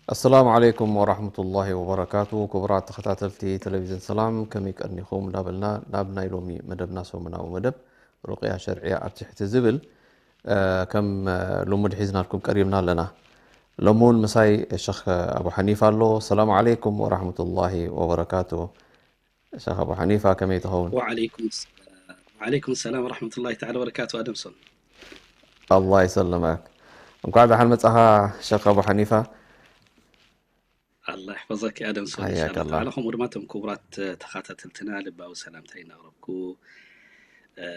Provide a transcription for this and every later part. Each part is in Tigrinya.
ኣሰላሙ ዓለይኩም ወራህመቱላሂ ወበረካቱ። ክቡራት ተኸታተልቲ ቴሌቪዝን ሰላም፣ ከመይ ቀኒኹም? እንዳበልና ናብ ናይ ሎሚ መደብና፣ ሰሙናዊ መደብ ሩቅያ ሸርዕያ ኣብ ትሕቲ ዝብል፣ እ፣ ከም፣ እ፣ ልሙድ ሒዝናልኩም ቀሪብና ኣለና። ሎሚ እውን ምሳይ ሸኽ ኣቡ ሓኒፋ ኣሎ። ሰላሙ ዓለይኩም ወራህመቱላሂ ወበረካቱ። ሸኽ ኣቡ ሓኒፋ፣ ከመይ ትኸውን? ወዓለይኩም ሰላም፣ ወዓለይኩም ሰላም ወራህመቱላሂ ተዓላ ወበረካቱ። ኣደምሶን። ኣላህ ይሰልመክ። እንኳዕ ደሓን መጻኻ ሸኽ ኣቡ ሓኒፋ። ኣላህ ይሕፈዘክ ኣደምሶን። ሓያከ ኢንሻላህ ኣላህ። ተዓላ ከምኡ ድማ እቶም ክቡራት ተኸታተልትና ልባዊ ሰላምታይ እናቕረብኩ፣ እ፣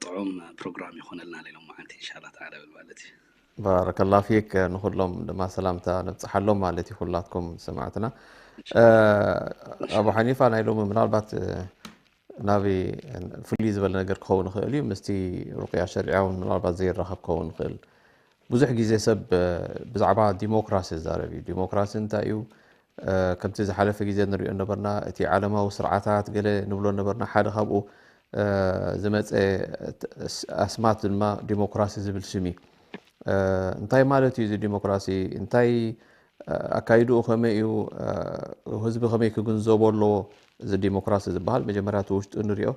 ጥዑም ፕሮግራም ይኾነልና ሎም መዓልቲ ኢንሻላህ ተዓላ ብል ማለት እዩ። ባረከላ ፊክ። ንኹሎም ድማ ሰላምታ ነብጽሓሎም ማለት እዩ፣ ኩላትኩም ሰማዕትና። እ፣ ኣቡ ሓኒፋ፣ ናይ ሎሚ ምናልባት፣ እ፣ ናበይ ፍልይ ዝበለ ነገር ክኸውን ይኽእል እዩ። ምስቲ ሩቅያ ሸሪዓ እውን ምናልባት ዘይራኸብ ክኸውን ይኽእል። ብዙሕ ግዜ ሰብ፣ እ፣ ብዛዕባ ዲሞክራሲ ይዛረብ እዩ። ዲሞክራሲ እንታይ እዩ? እ፣ ከምቲ ዝሓለፈ ግዜ ንሪኦ ነበርና፣ እቲ ዓለማዊ ስርዓታት ገለ ንብሎ ነበርና። ሓደ ካብኡ፣ እ፣ ዝመጸ፣ እ፣ ኣስማት ድማ ዲሞክራሲ ዝብል ስም እዩ። እ፣ እንታይ ማለት እዩ እዚ ዲሞክራሲ? እንታይ፣ እ፣ ኣካይድኡ ከመይ እዩ? እ፣ ህዝቢ ከመይ ክግንዘቦ ኣለዎ? እዚ ዲሞክራሲ ዝበሃል መጀመርያ እቲ ውሽጡ ንሪኦ።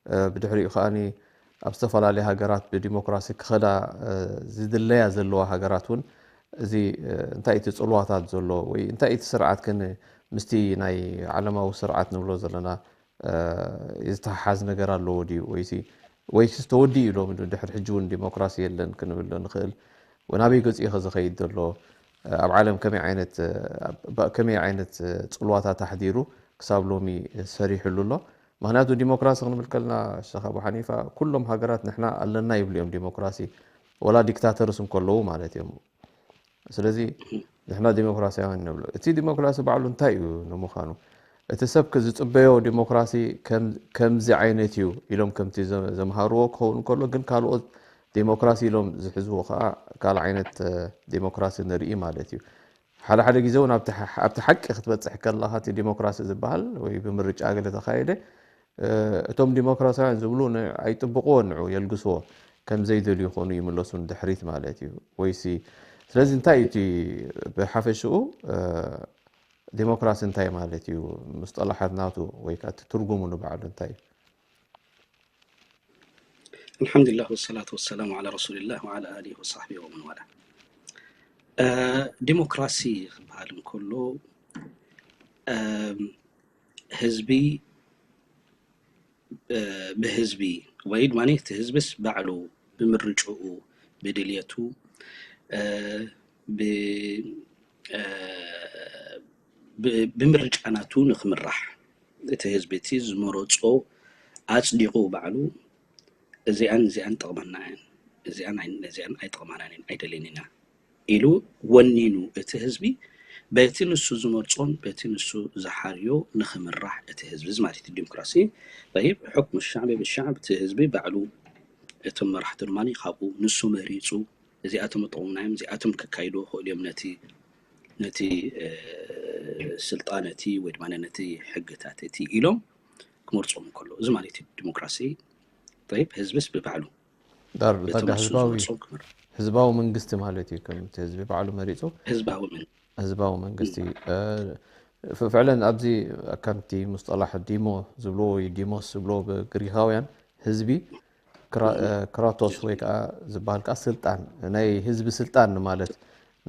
እ፣ ብድሕሪኡ ከኣኒ ኣብ ዝተፈላለያ ሃገራት ብዲሞክራሲ ክኸዳ፣ እ፣ ዝድለያ ዘለዋ ሃገራት እውን እዚ፣ እ፣ እንታይ እቲ ጽልዋታት ዘሎ ወይ እንታይ እቲ ስርዓት ከን ምስቲ ናይ ዓለማዊ ስርዓት ንብሎ ዘለና፣ እ፣ ዝተሓሓዝ ነገር ኣለዎ ድዩ? ወይሲ፣ ወይስ ተወዲኡ ኢሎም ድሕሪ ሕጂ እውን ዲሞክራሲ የለን ክንብል ዶ ንኽእል? ወናበይ ገጺኡ ከ ዝኸይድ ዘሎ? ኣብ ዓለም ከመይ ዓይነት፣ ኣብ ከመይ ዓይነት ጽልዋታት ኣሕዲሩ ክሳብ ሎሚ ሰሪሕሉ ኣሎ? ምኽንያቱ ዲሞክራሲ ክንብል ከለና ሸኽ ኣቡ ሓኒፋ፣ ኩሎም ሃገራት ንሕና ኣለና ይብሉ እዮም ዲሞክራሲ፣ ወላ ዲክታተርስ እንከለዉ ማለት እዮም። ስለዚ ንሕና ዲሞክራሲያውያን ንብሎ። እቲ ዲሞክራሲ ባዕሉ እንታይ እዩ ንምዃኑ? እቲ ሰብ ክ-፣ ዝጽበዮ ዲሞክራሲ ከም-፣ ከምዚ ዓይነት እዩ ኢሎም ከምቲ ዘ-፣ ዘምሃርዎ ክኸውን እንከሎ፣ ግን ካልኦት ዴሞክራሲ ኢሎም ዝሕዝዎ ኸዓ ካልእ ዓይነት፣ እ፣ ዴሞክራሲ ንርኢ ማለት እዩ። ሓደ ሓደ ግዜ እውን ኣብቲ ሓ-፣ ኣብቲ ሓቂ ክትበጽሕ ከለኻ እቲ ዴሞክራሲ ዝበሃል ወይ ብምርጫ ገለ ተኻየደ፣ እ፣ እቶም ዴሞክራሲያውያን ዝብሉ ን-፣ ኣይጥብቕዎ ንዑ የልግስዎ፣ ከም ዘይደልዩ ይኾኑ ይምለሱ ንድሕሪት ማለት እዩ። ወይሲ ስለዚ እንታይ እዩ እቲ ብሓፈሽኡ፣ እ፣ ዴሞክራሲ እንታይ ማለት እዩ? ምስጠላሓት ናቱ ወይ ከዓ እቲ ትርጉሙ ንባዕሉ እንታይ እዩ? ኣልሓምዱሊላህ ወሰላቱ ወሰላሙ ዓላ ረሱሊላህ ወዓላ ኣሊሂ ወሳሕቢሂ ወመን ዋላ። እ፣ ዲሞክራሲ ክበሃል እንከሎ፣ እም፣ ህዝቢ፣ እ፣ ብህዝቢ ወይ ድማ እቲ ህዝብስ ባዕሉ ብምርጭኡ፣ ብድልየቱ፣ እ፣ ብ-፣ እ፣ ብ-፣ ብምርጫ ናቱ ንኽምራሕ፣ እቲ ህዝቢ እቲ ዝመረጾ ኣጽዲቑ ባዕሉ እዚኣን እዚኣን ጠቕመና እየን፣ እዚኣን ኣይ-፣ እዚኣን ኣይጠቕማናን እየን፣ ኣይደልየን ኢና ኢሉ ወኒኑ እቲ ህዝቢ በቲ ንሱ ዝመርጾን በቲ ንሱ ዝሓርዮ ንኽምራሕ እቲ ህዝቢ እዚ ማለት እዩ ዲሞክራሲ። ጠይብ፣ ሕክሙ ሻዕቢ ብሻዕብ፣ እቲ ህዝቢ ባዕሉ እቶም መራሕቲ ድማ ካብኡ ንሱ መሪጹ እዚኣቶም ይጠቕሙና እዮም፣ እዚኣቶም ከካይድዎ ይኽእሉ እዮም ነቲ ነቲ፣ እ፣ ስልጣን እቲ ወይ ድማ ነቲ ሕግታት እቲ ኢሎም ክመርጾም እንከሎ፣ እዚ ማለት እዩ ዲሞክራሲ። ጠይብ፣ ህዝብስ ብባዕሉ ዳር በቶም ብጸጋ ንሱ ህዝባዊ ዝመርጾም ክመርጽ። ህዝባዊ መንግስቲ ማለት እዩ። ከምቲ ህዝቢ ባዕሉ መሪጹ ህዝባዊ መንግስቲ። ህዝባዊ መንግስቲ፣ እ፣ ፍ-፣ ፍዕለን ኣብዚ ከምቲ ሙስጠላሕ ዲሞ ዝብልዎ ወይ ዲሞስ ዝብልዎ ብግሪኻውያን ህዝቢ ክራ-፣ እ፣ ክራቶስ ወይ ከዓ ዝበሃል ከዓ ስልጣን፣ ናይ ህዝቢ ስልጣን ንማለት፣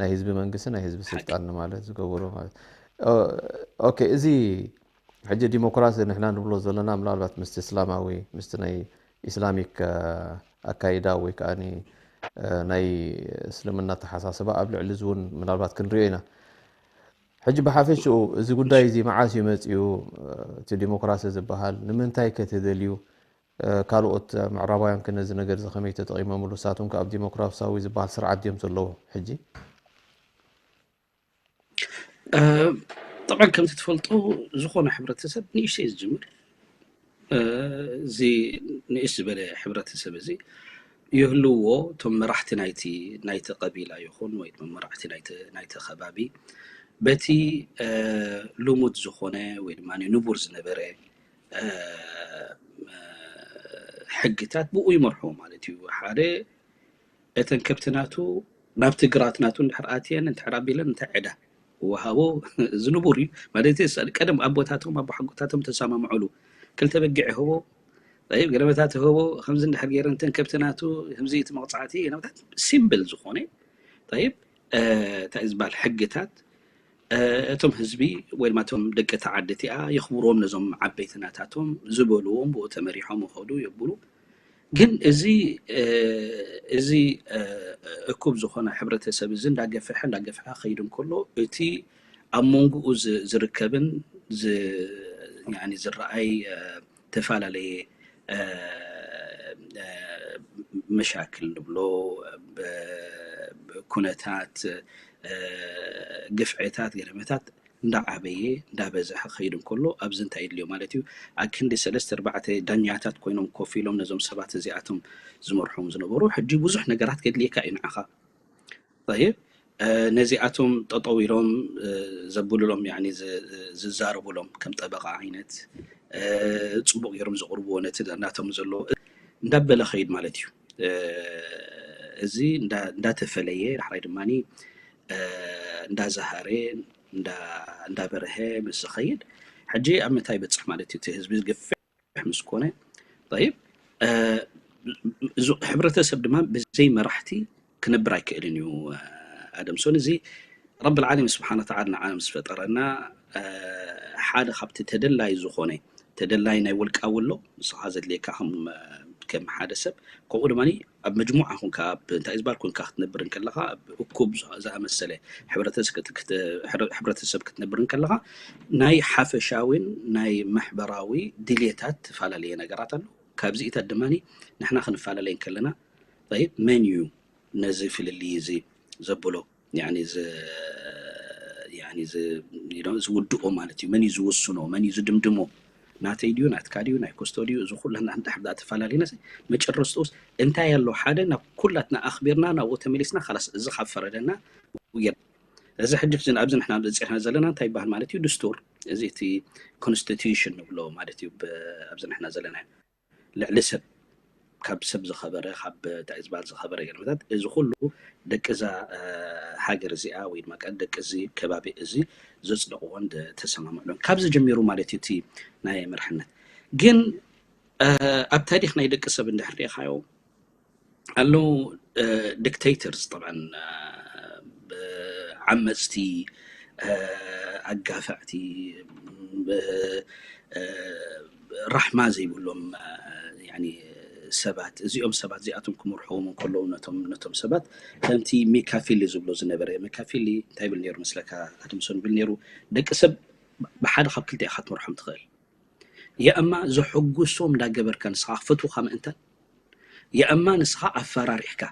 ናይ ህዝቢ መንግስቲ ናይ ህዝቢ ስልጣን ንማለት ዝገበሮ ማለት። ኦ-፣ ኦኬ፣ እዚ ሕጂ ዲሞክራሲ ንሕና ንብሎ ዘለና ምናልባት ምስቲ እስላማዊ፣ ምስቲ ናይ ኢስላሚክ፣ እ፣ ኣካይዳ ወይ ከዓኒ፣ እ፣ ናይ እስልምና ኣተሓሳስባ ኣብ ልዕሊ እዚ እውን ምናልባት ክንሪኦ ኢና። ሕጂ ብሓፈሽኡ እዚ ጉዳይ እዚ መዓስ እዩ መጺኡ? እቲ ዲሞክራሲ ዝበሃል ንምንታይ ከ ተደልዩ? ካልኦት ምዕራባውያን ከ ነዚ ነገር እዚ ከመይ ተጠቒሞምሉ? ንሳቶም ከ ኣብ ዲሞክራሲያዊ ዝበሃል ስርዓት ድዮም ዘለዉ ሕጂ? ጠብዓን ከምቲ ትፈልጦ ዝኾነ ሕብረተሰብ ንእሽተይ ዝጅምር እዚ ንእስ ዝበለ ሕብረተሰብ እዚ ይህልዎ እቶም መራሕቲ ናይቲ ናይቲ ቀቢላ ይኹን ወይ ድማ መራሕቲ ናይቲ ናይቲ ከባቢ በቲ ልሙድ ዝኾነ ወይ ድማ ንቡር ዝነበረ ሕግታት ብኡ ይመርሑ ማለት እዩ። ሓደ እተን ከብቲ ናቱ ናብቲ ግራት ናቱ እንድሕር ኣትየን እንድሕር ኣቢለን እንታይ ዕዳ ወሃቦ ዝንቡር እዩ ማለት ቀደም ኣቦታቶም ኣቦሓጎታቶም ተሰማምዑሉ ክልተ በጊዕ ይህቦ ይብ ገለመታት ይህቦ ከምዚ እንድሕር ገይረ እንተን ከብቲ ናቱ ከምዚ እቲ መቕፃዕቲ ገለመታት ሲምብል ዝኾነ ይብ እንታይ ዝበሃል ሕግታት እቶም ህዝቢ ወይ ድማ እቶም ደቂ ተዓዲ እቲኣ የኽብርዎም ነዞም ዓበይቲ ናታቶም ዝበልዎም ብኡ ተመሪሖም ይኸዱ የብሉ ግን እዚ እዚ እኩብ ዝኾነ ሕብረተሰብ እዚ እንዳገፍሐ እንዳገፍሐ ከይዱ እንከሎ እቲ ኣብ መንጎኡ ዝርከብን ዝረኣይ ተፈላለየ መሻክል ንብሎ ኩነታት ግፍዕታት ገለመታት እንዳዓበየ እንዳበዝሐ ክኸይድ እንከሎ ኣብዚ እንታይ የድልዮ ማለት እዩ ኣብ ክንዲ ሰለስተ ኣርባዕተ ዳኛታት ኮይኖም ኮፍ ኢሎም ነዞም ሰባት እዚኣቶም ዝመርሖም ዝነበሩ ሕጂ ብዙሕ ነገራት ከድልየካ እዩ ንዓኻ ይብ ነዚኣቶም ጠጠው ኢሎም ዘብሉሎም ዝዛረቡሎም ከም ጠበቃ ዓይነት ፅቡቅ ገይሮም ዘቅርብዎ ነቲ ናቶም ዘሎ እንዳበለ ከይድ ማለት እዩ እዚ እንዳተፈለየ ዳሕራይ ድማ እንዳዛሃረ እንዳበረሀ ምስ ዝኸይድ ሕጂ ኣብ ምንታይ ይበፅሕ ማለት እዩ እቲ ህዝቢ ዝገፍሕ ምስ ኮነ ይብ እዚ ሕብረተሰብ ድማ ብዘይ መራሕቲ ክነብር ኣይክእልን እዩ ኣደምሶን እዚ ረብ ዓለም ስብሓን ተዓላ ንዓለም ዝፈጠረና ሓደ ካብቲ ተደላይ ዝኾነ ተደላይ ናይ ውልቃዊ ኣሎ ንስኻ ዘድልየካ ከም ሓደ ሰብ ከምኡ ድማ ኣብ መጅሙዓ ኮንካ ኣብ እንታይ ዝበሃል ኮንካ ክትነብር እንከለኻ እኩብ ዝኣመሰለ ሕብረተሰብ ክትነብር እንከለኻ ናይ ሓፈሻዊን ናይ ማሕበራዊ ድልየታት ተፈላለየ ነገራት ኣሎ ካብዚኢታት ድማ ንሕና ክንፈላለየ እንከለና መን እዩ ነዚ ፍልልይ እዚ ዘብሎ ዝውድኦ ማለት እዩ መን እዩ ዝውስኖ መን እዩ ዝድምድሞ ናተይ ድዩ ናትካ ድዩ ናይ ኮስቶ ድዩ እዚ ኩላትና እንድሕር ዳኣ ተፈላለዩና መጨረስቶስ እንታይ ኣሎ ሓደ ናብ ኩላትና ኣኽቢርና ናብኡ ተመሊስና ካላስ እዚ ካብ ፈረደና ውየር እዚ ሕጂ ኣብዚ ንሕና በፂሕና ዘለና እንታይ ይበሃል ማለት እዩ ድስቱር እዚ እቲ ኮንስቲቱሽን ንብሎ ማለት እዩ ኣብዚ ንሕና ዘለና ልዕሊ ሰብ ካብ ሰብ ዝኸበረ ካብ እንታይ ዝበሃል ዝኸበረ ገለመታት እዚ ኩሉ ደቂ እዛ ሃገር እዚኣ ወይ ድማ ደቂ እዚ ከባቢ እዚ ዘፅደቕዎን ተሰማምዕሎን ካብዚ ጀሚሩ ማለት እዩ እቲ ናይ መርሕነት ግን ኣብ ታሪክ ናይ ደቂ ሰብ እንድሕር ሪኢኻዮ ኣለዉ ዲክቴተርስ ጠብዓን ዓመፅቲ ኣጋፍዕቲ ራሕማ ዘይብሎም ሰባት እዚኦም ሰባት እዚኣቶም ክመርሕዎም እንከለዉ ነቶም ሰባት ከምቲ ሜካፊሊ ዝብሎ ዝነበረ ሜካፊሊ እንታይ ብል ነሩ መስለካ ኣድምሶን ብል ነሩ ደቂ ሰብ ብሓደ ካብ ክልተ ኢኻ ትመርሖም ትኽእል የእማ ዘሐጉሶም እንዳገበርካ ንስኻ ክፈትውካ ምእንታን የእማ ንስኻ ኣፈራሪሕካ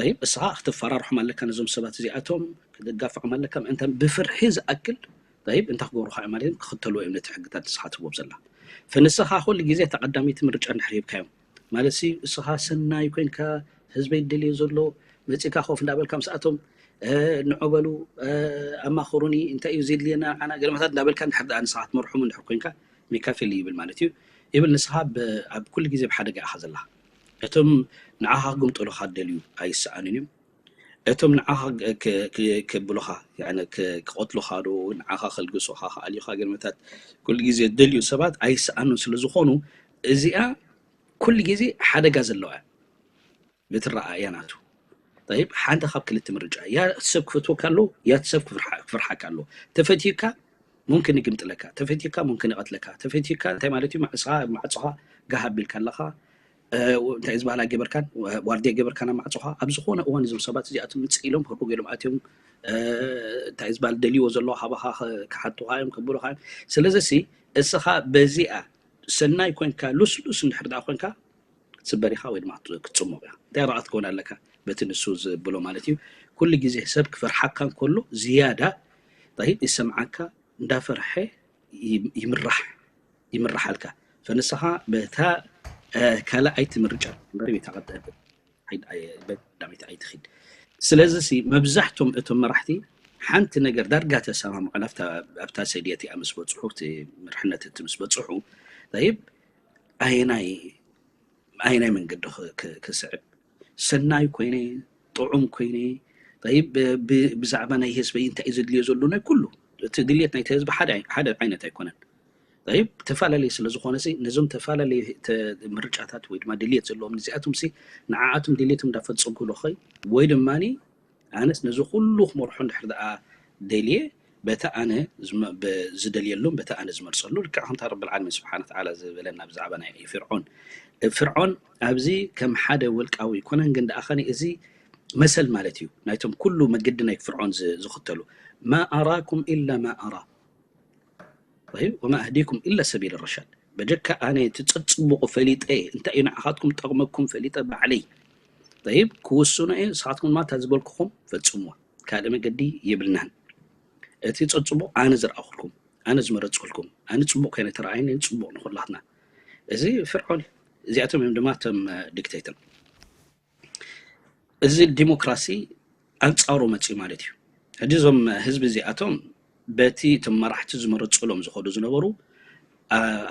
ይብ እስኻ ክትፈራርሖም ኣለካ ነዞም ሰባት እዚኣቶም ክትጋፍዖም ኣለካ ምእንታን ብፍርሒ ዝኣክል ይብ እንታይ ክገብሩካ እዮም ማለት ክኽተልዎ እዮም ነቲ ሕግታት ንስኻ ትህቦም ዘላ ፈንስኻ ኩሉ ግዜ ተቐዳሚቲ ምርጫ እንድሕር ሂብካዮም ማለት እስኻ ሰናይ ኮይንካ ህዝበይ ደልዮ ዘሎ መፂእካ ኮፍ እንዳበልካ ምስኣቶም ንዑ በሉ ኣማኽሩኒ እንታይ እዩ ዘድልየና ዓና ገለመታት እንዳበልካ እንድሕር ደኣ ንስኻ ትመርሖም እንድሕር ኮይንካ ሜካፊሊ ይብል ማለት እዩ ይብል ንስኻ ኣብ ኩሉ ግዜ ብሓደጋ ኢኻ ዘላ እቶም ንዓኻ ክግምጥሉኻ ደልዩ ኣይሰኣኑን እዮም እቶም ንዓኻ ከብሉኻ ክቐትሉኻ ዶ ንዓኻ ከልግሱኻ ክኣልዩኻ ገለመታት ኩሉ ግዜ ደልዩ ሰባት ኣይሰኣኑን ስለ ዝኾኑ እዚኣ ኩሉ ግዜ ሓደጋ ዘለዋ ብትረኣያ ናቱ ይብ ሓንቲ ካብ ክልተ ምርጫ ያ ሰብ ክፈትወካ ኣሎ ያ ሰብ ክፍርሓካ ኣሎ ተፈትዩካ ሙምክን ይግምጥለካ ተፈትዩካ ሙምክን ይቐትለካ ተፈትዩካ እንታይ ማለት እዩ ማዕፅኻ ማዕፅኻ ጋህ ኣቢልካ ኣለኻ እንታይ ዝበሃል ኣይገበርካን፣ ዋርድያ ገበርካን ኣብ ማዕፆኻ። ኣብ ዝኾነ እዋን እዞም ሰባት እዚኣቶም ምፅእ ኢሎም ህርጉ ኢሎም ኣትዮም እንታይ ዝበሃል ደልይዎ ዘለዉ ሃባኻ ክሓቱኻ እዮም ከብሉኻ እዮም። ስለዚ ሲ እስኻ በዚኣ ሰናይ ኮንካ ሉስሉስ እንድሕር ደኣ ኮንካ ትስበር ኢኻ ወይ ድማ ክትፅሙቕ ኢኻ። እንታይ ረኣ ክትከውን ኣለካ በቲ ንሱ ዝብሎ ማለት እዩ። ኩሉ ግዜ ሰብ ክፈርሓካ እንከሎ ዝያዳ ይሰምዓካ፣ እንዳፈርሐ ይምራሕ ይምራሓልካ። ፈንስኻ በታ ካልኣይቲ ምርጫ እምበር ቤታ ቀዳመይቲ ኣይትኺድ። ስለዚ ሲ መብዛሕቶም እቶም መራሕቲ ሓንቲ ነገር ዳርጋ ተሰማምዑላ ኣብታ ሰድያ እቲኣ ምስ በፅሑ፣ እቲ መርሕነት እቲ ምስ በፅሑ፣ ጠይብ ኣየናይ ኣየናይ መንገዲ ክስዕብ፣ ሰናይ ኮይነ ጥዑም ኮይነ ብዛዕባ ናይ ህዝበይ እንታይ እዩ ዘድልዮ ዘሎ ናይ ኩሉ እቲ ድልየት ናይቲ ህዝቢ ሓደ ዓይነት ኣይኮነን። ተፈላለየ ስለ ዝኾነ ነዞም ተፈላለየ ምርጫታት ወይ ድማ ድልየት ዘለዎም እዚኣቶም ንዓኣቶም ድልየቶም እንዳፈፀምኩ ዶ ኸይ ወይ ድማ ኣነስ ነዚ ኩሉ ክመርሖ እንድሕር ደኣ ደልየ በቲ ኣነ ዝደልየሉን በቲ ኣነ ዝመርፀሉ ልክዕ ከምታ ረብል ዓለሚን ስብሓነ ተዓላ ዝበለና ብዛዕባ ናይ ፍርዖን ፍርዖን ኣብዚ ከም ሓደ ውልቃዊ ይኮነን ግን ደኣ ኸኒ እዚ መሰል ማለት እዩ ናይቶም ኩሉ መገዲ ናይ ፍርዖን ዝኽተሉ ማ ኣራኩም ኢላ ማ ኣራ ወማ ኣህዲኩም ኢላ ሰቢል ረሻድ በጀካ ኣነ እቲ ፀፅቡቑ ፈሊጠ እንታይ እዩ ንዓኻትኩም ጠቕመኩም ፈሊጠ ባዕለይ ይብ ክውስኖ እየ ንስኻትኩም ድማ እታ ዝበልኩኹም ፈፅምዋ ካልእ መገዲ የብልናን እቲ ፀፅቡቕ ኣነ ዝረኣኹልኩም ኣነ ዝመረፅኩልኩም ኣነ ፅቡቕ ኮይነ ተረኣይኒ ፅቡቕ ንኩላትና እዚ ፍርዖን እዚኣቶም እዮም ድማ እቶም ዲክቴተር እዚ ዲሞክራሲ ኣንፃሩ መፅዩ ማለት እዩ ሕጂ እዞም ህዝቢ እዚኣቶም በቲ እቶም መራሕቲ ዝመረፅሎም ዝኸዱ ዝነበሩ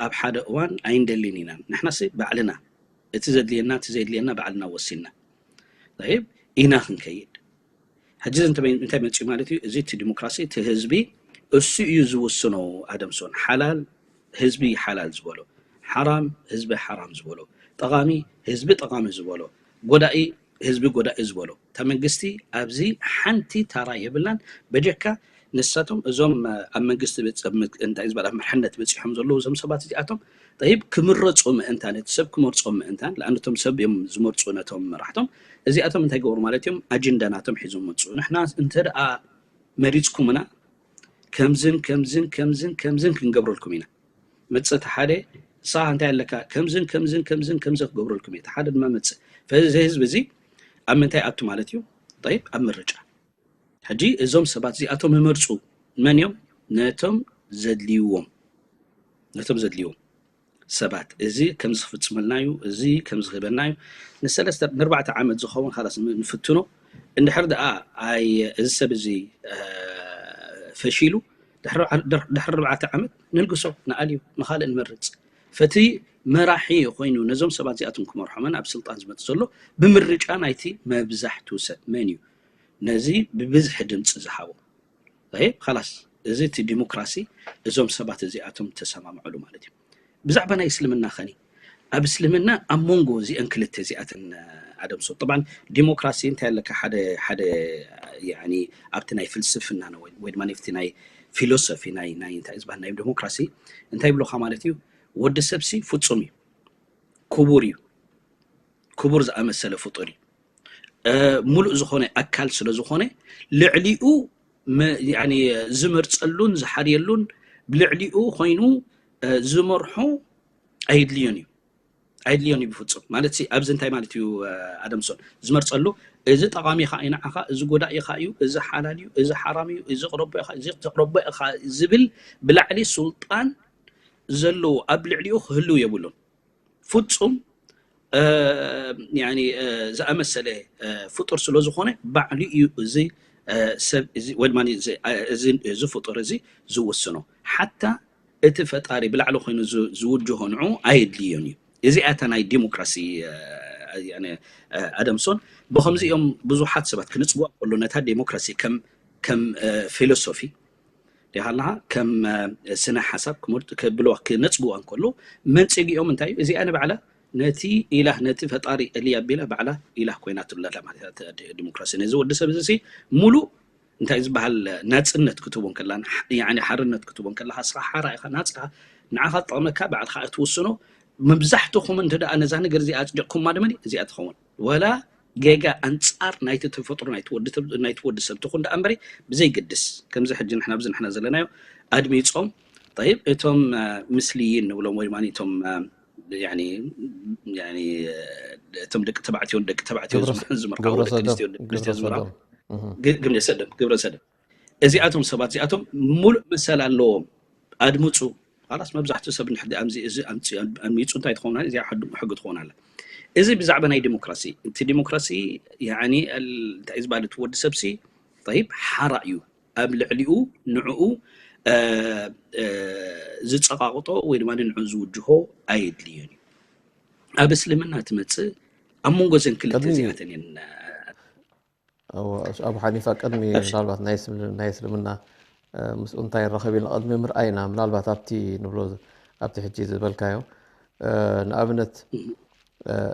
ኣብ ሓደ እዋን ኣይንደልን ኢና ንሕናሲ ባዕልና እቲ ዘድልየና እቲ ዘድልየና ባዕልና ወሲንና ይብ ኢና ክንከይድ ሕጂ እንታይ መፅኡ ማለት እዩ እዚ እቲ ዲሞክራሲ እቲ ህዝቢ እሱ እዩ ዝውስኖ ኣደምሶን ሓላል ህዝቢ ሓላል ዝበሎ ሓራም ህዝቢ ሓራም ዝበሎ ጠቓሚ ህዝቢ ጠቓሚ ዝበሎ ጎዳኢ ህዝቢ ጎዳኢ ዝበሎ እታ መንግስቲ ኣብዚ ሓንቲ ታራ የብላን በጀካ ንሳቶም እዞም ኣብ መንግስቲ እንታይ ዝበል ኣብ መርሕነት በፂሖም ዘለዉ እዞም ሰባት እዚኣቶም ጠይብ ክምረፁ ምእንታን እቲ ሰብ ክመርፆም ምእንታን ለኣነቶም ሰብ እዮም ዝመርፁ ነቶም መራሕቶም እዚኣቶም እንታይ ገብሩ ማለት እዮም ኣጀንዳ ናቶም ሒዞም መፁ ንሕና እንተ ደኣ መሪፅኩምና ከምዝን ከምዝን ከምዝን ከምዝን ክንገብረልኩም ኢና መፅእ እቲ ሓደ ንስኻ እንታይ ኣለካ ከምዝን ከምዝን ከምዝን ከምዚ ክገብረልኩም እዩ እቲ ሓደ ድማ መፅእ ፈዚ ህዝቢ እዚ ኣብ ምንታይ ኣቱ ማለት እዩ ጠይብ ኣብ ምርጫ ሕጂ እዞም ሰባት እዚኣቶም ይመርፁ መን እዮም ነቶም ዘድልይዎም ነቶም ዘድልይዎም ሰባት እዚ ከምዚ ክፍፅመልና እዩ እዚ ከምዚ ክህበና እዩ ንሰለስተ ንርባዕተ ዓመት ዝኸውን ካላስ ንፍትኖ እንድሕር ደኣ ኣይ እዚ ሰብ እዚ ፈሺሉ ድሕሪ ኣርባዕተ ዓመት ንልግሶ ንኣልዩ ንኻልእ ንመርፅ ፈቲ መራሒ ኮይኑ ነዞም ሰባት እዚኣቶም ክመርሖምን ኣብ ስልጣን ዝመፅ ዘሎ ብምርጫ ናይቲ መብዛሕቱ ሰብ መን እዩ ነዚ ብብዝሒ ድምፂ ዝሃቦ ላስ እዚ እቲ ዲሞክራሲ እዞም ሰባት እዚኣቶም ተሰማምዐሉ ማለት እዩ ብዛዕባ ናይ እስልምና ኸኒ ኣብ እስልምና ኣብ መንጎ እዚአን ክልተ እዚኣተን ኣደምሶ طبعا ዲሞክራሲ እንታይ ኣለካ ሓደ ሓደ ኣብቲ ናይ ፍልስፍና ወይ ድማ ፍቲ ናይ ፊሎሶፊ ናይ ናይ እንታይ ዝበሃል ናይ ዲሞክራሲ እንታይ ይብሉካ ማለት እዩ ወዲ ሰብሲ ፍጹም እዩ ክቡር እዩ ክቡር ዝኣመሰለ ፍጡር እዩ ሙሉእ ዝኾነ ኣካል ስለ ዝኾነ ልዕሊኡ ዝመርፀሉን ዝሓርየሉን ብልዕሊኡ ኮይኑ ዝመርሖ ኣይድልዮን እዩ ኣይድልዮን እዩ ብፍፁም ማለት ኣብዚ እንታይ ማለት እዩ ኣደምሶን ዝመርፀሉ እዚ ጠቃሚ ካ እዩ ንዓኻ እዚ ጎዳኢ ካ እዩ እዚ ሓላል እዩ እዚ ሓራም እዩ እዚ ቅረቦ ኢኻ እዚ ተቅረቦ ኢኻ ዝብል ብላዕሊ ሱልጣን ዘለዎ ኣብ ልዕሊኡ ክህልው የብሉን ፍፁም ዝኣመሰለ ፍጡር ስለ ዝኾነ ባዕሉ እዩ እዚ ሰብ እዚ ፍጡር እዚ ዝውስኖ ሓታ እቲ ፈጣሪ ብላዕሊ ኮይኑ ዝውጅሆ ንዑ ኣየድልዮን እዩ እዚኣ እታ ናይ ዲሞክራሲ ኣደምሶን ብከምዚ እዮም ብዙሓት ሰባት ክነፅጉዋ ከሎ ነታ ዲሞክራሲ ከም ከም ፊሎሶፊ ዲኻ ኣለኻ ከም ስነ ሓሳብ ክመርጡ ከብልዋ ክነፅግዋ እንከሎ መንፅጊኦም እንታይ እዩ እዚኣ ንባዕላ ነቲ ኢላህ ነቲ ፈጣሪ እሊ ኣቢላ ባዕላ ኢላህ ኮይና ትብለላ ማለት ዲሞክራሲ ነዚ ወዲ ሰብ እዚ ሙሉእ እንታይ ዝበሃል ናፅነት ክትቦን ከላ ሓርነት ክትቦን ከለካ ስኻ ሓራ ኢኻ ናፅኻ ንዓኻ ጠቕመካ ባዕልካ እትውስኖ መብዛሕትኹም እንተ ደኣ ነዛ ነገር እዚኣ ኣጽዲቕኩማ ድማ እዚኣ ትኸውን። ወላ ጌጋ ኣንጻር ናይቲ ተፈጥሮ ናይቲ ወዲ ሰብ ትኹን ደኣ እምበሪ፣ ብዘይግድስ ከምዚ ሕጂ ንሕና ኣብዚ ንሕና ዘለናዮ ኣድሚጾም፣ ጠይብ፣ እቶም ምስልይን ንብሎም ወይ ድማ እቶም እቶም ደቂ ተባዕትዮ ደቂ ተባዕትዮ ዝምርዓው ደቂ ኣንስትዮ ደቂ ኣንስትዮ ዝምርዓው ግብረ ሰደም ግብረ ሰደም እዚኣቶም ሰባት እዚኣቶም ሙሉእ መሰል ኣለዎም። ኣድምፁ። ላስ መብዛሕትኡ ሰብ ንሕዲ ኣምዚ እዚ ኣምፅኡ እንታይ ትኸውን እዚኣ ሕጊ ትኸውን ኣላ። እዚ ብዛዕባ ናይ ዲሞክራሲ እቲ ዲሞክራሲ እንታይ ዝበሃል እቲ ወዲ ሰብሲ ጠይብ ሓራ እዩ ኣብ ልዕሊኡ ንዕኡ ዝፀቃቅጦ ወይ ድማ ንዕኡ ዝውጅሆ ኣየድልዮን እዩ። ኣብ እስልምና ትመፅእ ኣብ መንጎ ዘን ክልተ እዚኣተን እየን ኣብ ሓኒፋ ቅድሚ ምናልባት ናይ እስልምና ምስኡ እንታይ ረኸብ ኢልና ቅድሚ ምርኣይና ምናልባት ኣብቲ ንብሎ ኣብቲ ሕጂ ዝበልካዮ ንኣብነት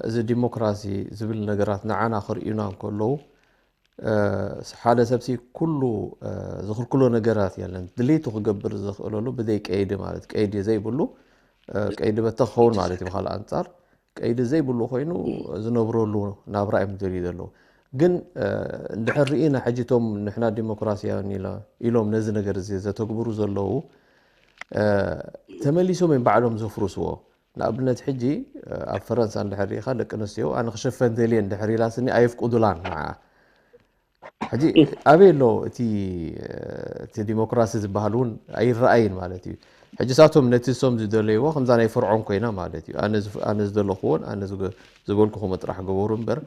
እዚ ዲሞክራሲ ዝብል ነገራት ንዓና ክርእዩና እንከለዉ ሓደ ሰብሲ ኩሉ ዝኽልክሎ ነገራት የለን። ድሌቱ ክገብር ዝኽእለሉ ብዘይ ቀይዲ ማለት ቀይዲ ዘይብሉ ቀይዲ በተ ክኸውን ማለት እዩ። ብካልእ ኣንጻር ቀይዲ ዘይብሉ ኮይኑ ዝነብረሉ ናብራ እዮም ዝደልዩ ዘለዉ። ግን እንድሕር ርኢና ሕጂ እቶም ንሕና ዲሞክራሲያውያን ኢሎም ነዚ ነገር እዚ ዘተግብሩ ዘለዉ ተመሊሶም እዮም ባዕሎም ዘፍርስዎ። ንኣብነት ሕጂ ኣብ ፈረንሳ እንድሕር ርኢኻ ደቂ ኣንስትዮ ኣነ ክሸፈን ደልየ እንድሕር ኢላ ስኒ ኣየፍቅዱላን ንዓ ሕጂ ኣበይ ኣሎ እቲ እቲ ዲሞክራሲ ዝበሃል እውን ኣይረኣይን ማለት እዩ። ሕጂ ሳቶም ነቲ እሶም ዝደለይዎ ከምዛ ናይ ፍርዖን ኮይና ማለት እዩ። ኣነ ዝደለኽዎን ኣነ ዝበልኩኹም ጥራሕ ገበሩ እምበር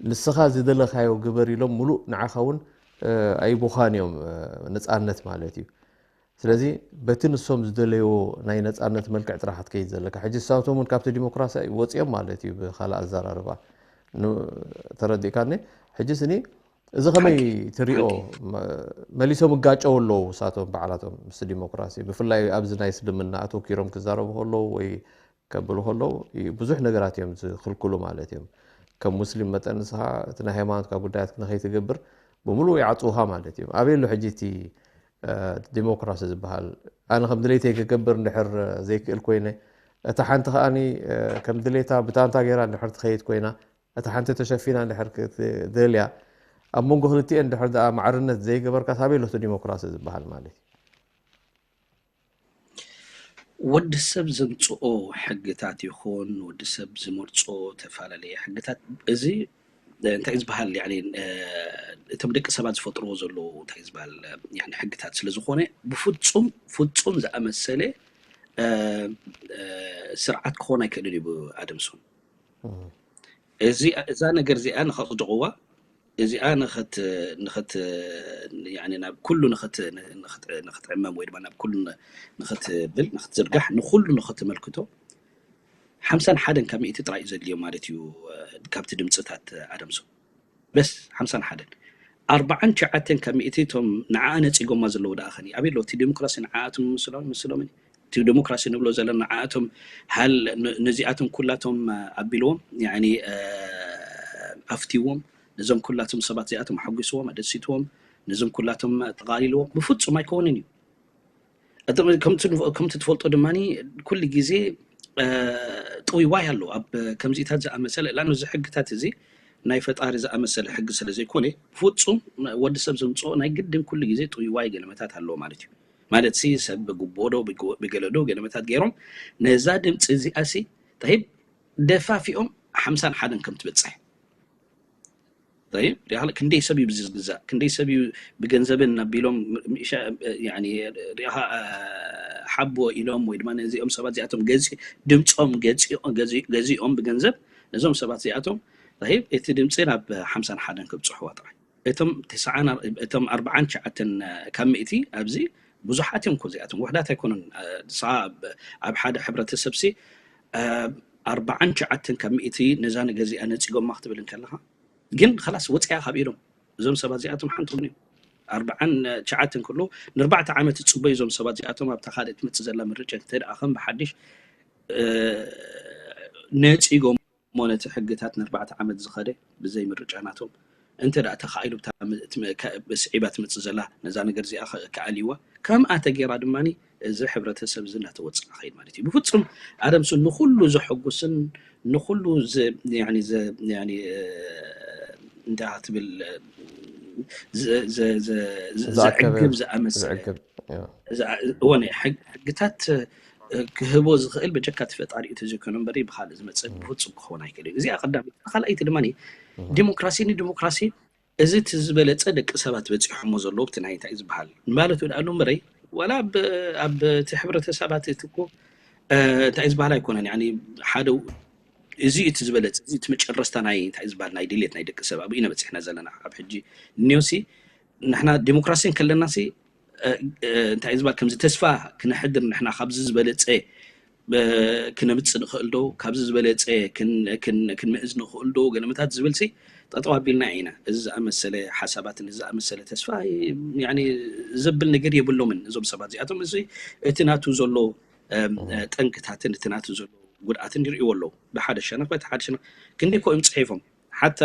ንስኻ ዝደለኻዮ ግበር ኢሎም ሙሉእ ንዓኻ እውን ኣይቡኻን እዮም ነፃነት ማለት እዩ። ስለዚ በቲ ንሶም ዝደለይዎ ናይ ነፃነት መልክዕ ጥራሕ ክትከይድ ዘለካ። ሕጂ ሳቶም እውን ካብቲ ዲሞክራሲ ወፂኦም ማለት እዩ ብካልእ ኣዘራርባ ተረዲእካኒ። ሕጂ ስኒ እዚ ከመይ ትሪኦ? መሊሶም እጋጨው ኣለዉ ሳቶም ባዕላቶም ምስ ዲሞክራሲ ብፍላይ ኣብዚ ናይ እስልምና ኣተኪሮም ክዛረቡ ከለዉ ወይ ከብሉ ከለዉ ብዙሕ ነገራት እዮም ዝክልክሉ ማለት እዮም። ከም ሙስሊም መጠን ንስኻ እቲ ናይ ሃይማኖትካ ጉዳያት ንኸይትገብር ብምሉእ ይዓፅውኻ ማለት እዮም። ኣበይ ኣሎ ሕጂ እቲ ዲሞክራሲ ዝበሃል? ኣነ ከም ድሌተይ ክገብር እንድሕር ዘይክእል ኮይነ እታ ሓንቲ ከዓኒ ከም ድሌታ ብታንታ ገይራ እንድሕር ትኸይድ ኮይና እታ ሓንቲ ተሸፊና እንድሕር ክትደልያ ኣብ መንጎ ክልቲኤን እንድሕር ደኣ ማዕርነት ዘይገበርካ ሳበይ ኣሎ እቲ ዲሞክራሲ ዝበሃል ማለት እዩ? ወዲ ሰብ ዘምፅኦ ሕግታት ይኹን ወዲ ሰብ ዝመርፆ ተፈላለየ ሕግታት እዚ እንታይ ዝበሃል እቶም ደቂ ሰባት ዝፈጥርዎ ዘለዉ እንታይ ዝበሃል ሕግታት ስለ ዝኾነ ብፍፁም ፍፁም ዝኣመሰለ ስርዓት ክኾን ኣይክእልን እዩ ኣደምሶን። እዛ ነገር እዚኣ ንኸፅድቕዋ እዚኣ ንኸት ንኸት ናብ ኩሉ ንኸት ንኸትዕመም ወይ ድማ ናብ ኩሉ ንኸትብል ንኸትዝርጋሕ ንኹሉ ንኸተመልክቶ ሓምሳን ሓደን ካብ ሚእቲ ጥራይ እዩ ዘድልዮ ማለት እዩ። ካብቲ ድምፅታት ኣደምሶ በስ ሓምሳን ሓደን ኣርባዓን ትሽዓተን ካብ ሚእቲ እቶም ንዓኣ ነፂጎማ ዘለዉ ደኣ ኸኒ ኣበይ ኣለዉ? እቲ ዲሞክራሲ ንዓኣቶም ምስሎም ምስሎም እቲ ዲሞክራሲ ንብሎ ዘለና ንዓኣቶም ሃል ነዚኣቶም ኩላቶም ኣቢልዎም ኣፍትዎም ነዞም ኩላቶም ሰባት እዚኣቶም ኣሐጒስዎም ኣደሲትዎም ነዞም ኩላቶም ጠቓሊልዎም ብፍፁም ኣይከውንን እዩ። ከምቲ ትፈልጦ ድማ ኩሉ ግዜ ጥውይዋይ ኣሎ ኣብ ከምዚታት ዝኣመሰለ እላ ነዚ ሕግታት እዚ ናይ ፈጣሪ ዝኣመሰለ ሕጊ ስለ ዘይኮነ ብፍፁም ወዲ ሰብ ዘምፅኦ ናይ ግድን ኩሉ ግዜ ጥውይዋይ ገለመታት ኣለዎ ማለት እዩ። ማለት ሲ ሰብ ብግቦዶ ብገለዶ ገለመታት ገይሮም ነዛ ድምፂ እዚኣ ሲ ጠይብ ደፋፊኦም ሓምሳን ሓደን ከም ትበፅሕ ጠይብ ሪኣ ክንደይ ሰብ እዩ ብዚ ዝግዛእ ክንደይ ሰብ እዩ ብገንዘብን ኣቢሎም ሪኻ ሓቦ ኢሎም ወይ ድማ ነዚኦም ሰባት እዚኣቶም ድምፆም ገዚኦም ብገንዘብ ነዞም ሰባት እዚኣቶም ጠይብ እቲ ድምፂ ናብ ሓምሳን ሓደን ክብፅሕዋ ጥራይ እቶም ተስዓን እቶም ኣርባዓን ትሽዓተን ካብ ሚእቲ ኣብዚ ብዙሓት እዮም እኮ እዚኣቶም ውሕዳት ኣይኮኑን። ንስኻ ኣብ ሓደ ሕብረተሰብ ሲ ኣርባዓን ትሽዓተን ካብ ሚእቲ ነዛ ነገር እዚኣ ነፂጎማ ክትብል እንከለኻ ግን ኸላስ ወፂኣ ካብ ኢዶም እዞም ሰባት እዚኣቶም ሓንቲ ኾኑ እዮም። ኣርባዓን ትሽዓተን ከሎ ንኣርባዕተ ዓመት ትፅበዩ እዞም ሰባት እዚኣቶም ኣብታ ካልእ ትመፅእ ዘላ ምርጫ እንተ ደኣ ከም ብሓድሽ ነፂጎም እሞ ነቲ ሕግታት ንኣርባዕተ ዓመት ዝኸደ ብዘይ ምርጫ ናቶም እንተ ደኣ ተኻኢሉ ብታ ስዒባ ትመፅእ ዘላ ነዛ ነገር እዚኣ ክኣልይዋ ከምኣ ተገይራ ድማ እዚ ሕብረተሰብ እዚ እናተወፀ ክኸይድ ማለት እዩ። ብፍፁም ኣደምሱ ንኹሉ ዘሐጉስን ንኹሉ ዝ- ያኒ ዘ- ያኒ፣ እ፣ እንታይ ትብል፣ እ፣ ዘ- ዘ- ዘ- ዘ- ዘዕግብ ዝኣመሰለ ዝዕግብ። እወ፣ ናይ ሕግ- ሕግታት፣ እ፣ ክህቦ ዝኽእል በጀካ እቲ ፈጣሪ እዩ ተዘይኮነ እምበር ብኻልእ ዝመፀ ብፍፁም ክኸውን ኣይክእል እዩ። እዚኣ ቀዳመይቲ። ካልኣይቲ ድማ ዲሞክራሲ ንዲሞክራሲ እዚ እቲ ዝበለፀ ደቂ ሰባት በፂሖሞ ዘለዉ እቲ ናይ እንታይ ዝበሃል ማለቱ ደኣ እምበረይ ዋላ ኣብ ኣብ እቲ ሕብረተሰባት እቲ እኮ፣ እ፣ እንታይ ዝበሃል ኣይኮነን። ያኒ ሓደ እዚ እቲ ዝበለፀ እዚ እቲ መጨረስታ ናይ እንታይ ዝበሃል ናይ ድሌት ናይ ደቂ ሰብ ኣብኡ ኢና በፂሕና ዘለና። ኣብ ሕጂ እኒኦሲ ንሕና ዲሞክራሲ እንከለናሲ፣ እ፣ እ፣ እንታይ ዝበሃል ከምዚ ተስፋ ክነሕድር ንሕና ካብዚ ዝበለፀ እ፣ ክነምፅእ ንኽእል ዶ? ካብዚ ዝበለፀ ክን- ክን- ክንምእዝ ንኽእል ዶ? ገለመታት ዝብል ሲ ጠጠው ኣቢልና ኢና። እዚ ዝኣመሰለ ሓሳባትን እዚ ዝኣመሰለ ተስፋ ያኒ ዘብል ነገር የብሎምን እዞም ሰባት እዚኣቶም። እዚ እቲ ናቱ ዘሎ፣ እም፣ ጠንቅታትን እቲ ናቱ ዘሎ ጉድኣትን ይርእይዎ ኣለዉ። ብሓደ ሸነኽ በቲ ሓደ ሸነኽ ክንደይ ኮ እዮም ፅሒፎም ሓታ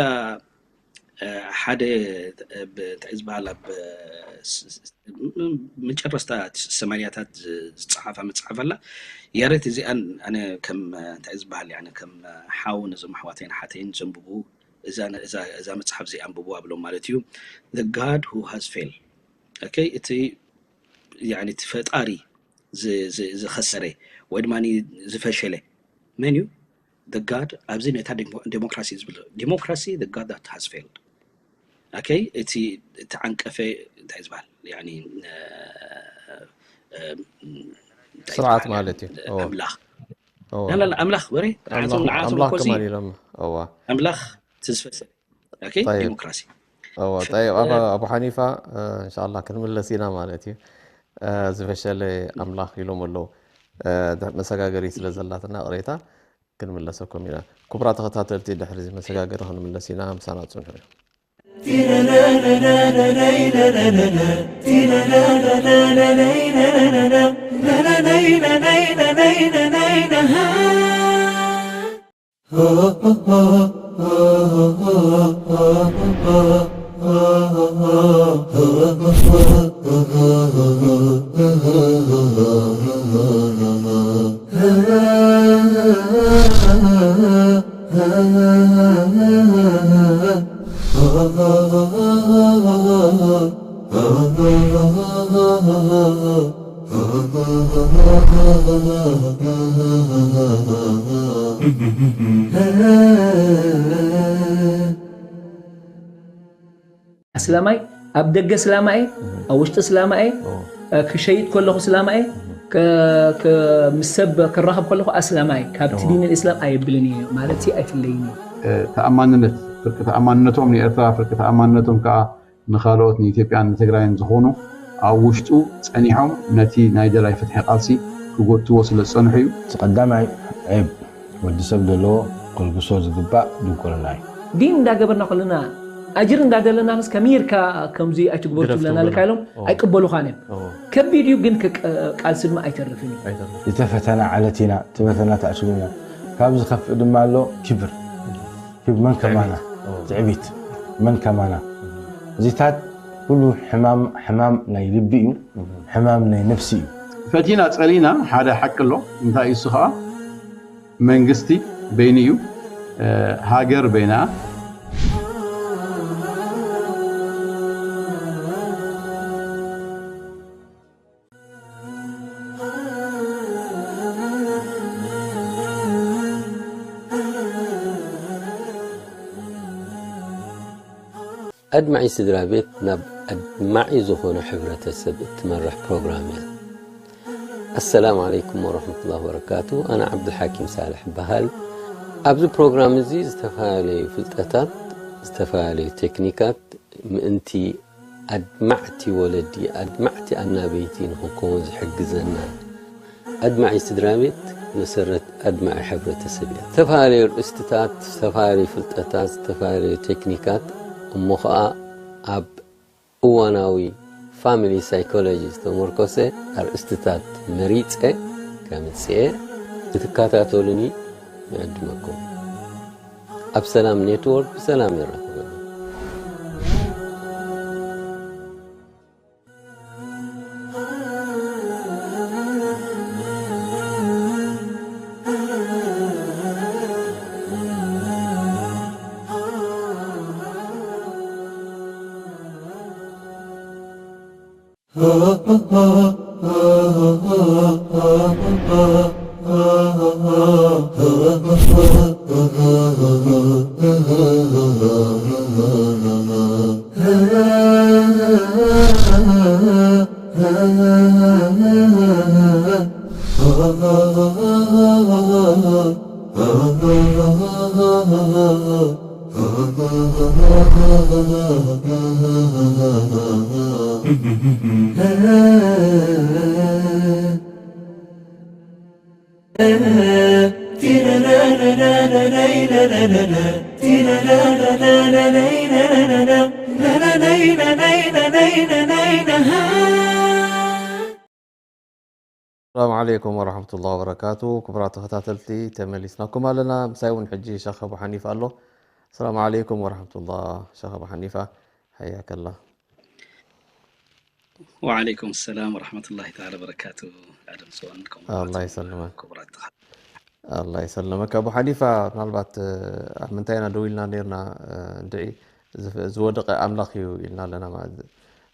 እ፣ ሓደ ብ- እንታይ ዝበሃል ኣብ ስ- ስ- ም- መጨረስታ ሰማንያታት ዝ- ዝፀሓፋ መፅሓፍ ኣላ። ያሬት እዚኣን ኣነ ከም፣ እ፣ እንታይ ዝበሃል ያነ ከም ሓው ነዞም ኣሕዋተይን ሓተይን ዘንብቡ እዛ ነ- እዛ እዛ መፅሓፍ እዚኣ ኣንብቡ ኣብሎም ማለት እዩ። The God who has failed። ኦኬ፣ እቲ ያኒ እቲ ፈጣሪ ዝ- ዝ- ዝኸሰረ ወይ ድማ ዝፈሸለ መን እዩ? The God ኣብዚ ነታ ዴሞ- ዴሞክራሲ ዝብል ዴሞክራሲ the God that has failed። ኦኬ፣ እቲ ተዓንቀፈ እንታይ ዝበሃል ያኒ፣ እ፣ እ፣ እንታይ ስርዓት ዝበሃል ማለት እዩ። ያኒ፣ እወ። ኣምላኽ እወ። ላላ ኣምላኽ በሬ ኣምላኽ ንዓቶም ንዓቶም ኣምላኽ ኮዚ ከማን ኢሎም። እወ። ኣምላኽ ትዝፈሰ ኦኬ፣ ጠይብ። ዲሞክራሲ። እወ፣ ጠይብ። ኣባ- ኣቡ ሓኒፋ፣ እ፣ እንሻላ ክንምለስ ኢና ማለት እዩ። እ፣ ዝፈሸለ ኣምላኽ ኢሎም ኣለዉ። እ፣ ድ- መሰጋገሪ ስለ ዘላትና ቅሬታ ክንምለሰኩም ኢና። ክቡራ ተኸታተልቲ፣ ድሕሪ እዚ መሰጋገሪ ክንምለስ ኢና። ምሳና ጽንሑ። ኣስላማይ ኣብ ደገ ስላማኤ ኣብ ውሽጢ ስላማኤ ክሸይጥ ከለኹ ስላማኤ ምስ ሰብ ክራኸብ ከለኹ ኣስላማይ ካብቲ ዲን ልእስላም ኣየብልን እየ ማለት ኣይፍለይን እዩ። ተኣማንነት ፍርቂ ተኣማንነቶም ንኤርትራ ፍርቂ ተኣማንነቶም ከዓ ንኻልኦት ንኢትዮጵያን ንትግራይን ዝኾኑ ኣብ ውሽጡ ጸኒሖም ነቲ ናይ ደላይ ፍትሒ ቃልሲ ክጎትዎ ስለ ዝጸንሑ እዩ። እቲ ቀዳማይ ዔብ ወዲ ሰብ ዘለዎ ከልግሶ ዝግባእ ድንቁርና እዩ። ዲን እንዳገበርና ከለና ኣጅር እንዳደለና ምስ ከመይ ኢልካ ከምዚ ኣይትግበሩ ግደፍ ትብለና ኣለካ ትብለና። ኢሎም ኦ። ኣይቅበሉኻን እዮም። ኦ። ከቢድ እዩ ግን ክቅ- ቃልሲ ድማ ኣይተርፍን እዩ። ኣይተርፍን። ዝተፈተና ዓለት ኢና፣ ዝተፈተና ታዕስቡ ኢና። ካብ ዝኸፍእ ድማ ኣሎ ክብር። ክብ መን ከማና ትዕቢት። ኦ። ትዕቢት መን ከማና። እዚታት ኩሉ ሕማም ሕማም ናይ ልቢ እዩ። ሕማም ናይ ነፍሲ እዩ። ፈቲና ጸሊና ሓደ ሓቂ ኣሎ። እንታይ እዩ እሱ ኸዓ መንግስቲ በይኑ እዩ፣ እ፣ ሃገር በይና። ኣድማዒ ስድራ ቤት ናብ ኣድማዒ ዝኾነ ሕብረተሰብ እትመርሕ ፕሮግራም እያ። ኣሰላሙ ዓለይኩም ወረሕመቱላሂ ወበረካቱ። ኣነ ዓብዱልሓኪም ሳልሕ እበሃል። ኣብዚ ፕሮግራም እዚ ዝተፈላለዩ ፍልጠታት፣ ዝተፈላለዩ ቴክኒካት ምእንቲ ኣድማዕቲ ወለዲ፣ ኣድማዕቲ ኣናበይቲ ንኽንከውን ዝሕግዘና ኣድማዒ ስድራ ቤት መሰረት ኣድማዒ ሕብረተሰብ እያ። ዝተፈላለዩ ርእስትታት፣ ዝተፈላለዩ ፍልጠታት፣ ዝተፈላለዩ ቴክኒካት እሞ ኸዓ ኣብ እዋናዊ ፋሚሊ ሳይኮሎጂ ዝተመርኮሰ ኣርእስትታት መሪጸ ከምጽኤ ክትከታተሉኒ ይዕድመኩም። ኣብ ሰላም ኔትወርክ ብሰላም የራኽበና። ሰላም ዓለይኩም ወረሕመቱላሂ ወበረካቱ። ክቡራት ተኸታተልቲ፣ ተመሊስናኩም ኣለና። ምሳይ እውን ሕጂ ሸኽ ኣቡ ሓኒፋ ኣሎ። ሰላም ዓለይኩም ወረሕመቱላህ፣ ሸኽ ኣቡ ሓኒፋ፣ ሓያከላ። ወዓለይኩም ሰላም ወረሕመቱላሂ ተዓላ ወበረካቱ። ኣደም ሰዋን ከምኡ ኣላህ ይሰልመክ። ክቡራት ተኸ- ኣላህ ይሰልመክ ኣቡ ሓኒፋ። ምናልባት ኣብ ምንታይ ኢና ደው ኢልና ነርና? እንድዒ ዝወደቐ ኣምላኽ እዩ ኢልና ኣለና።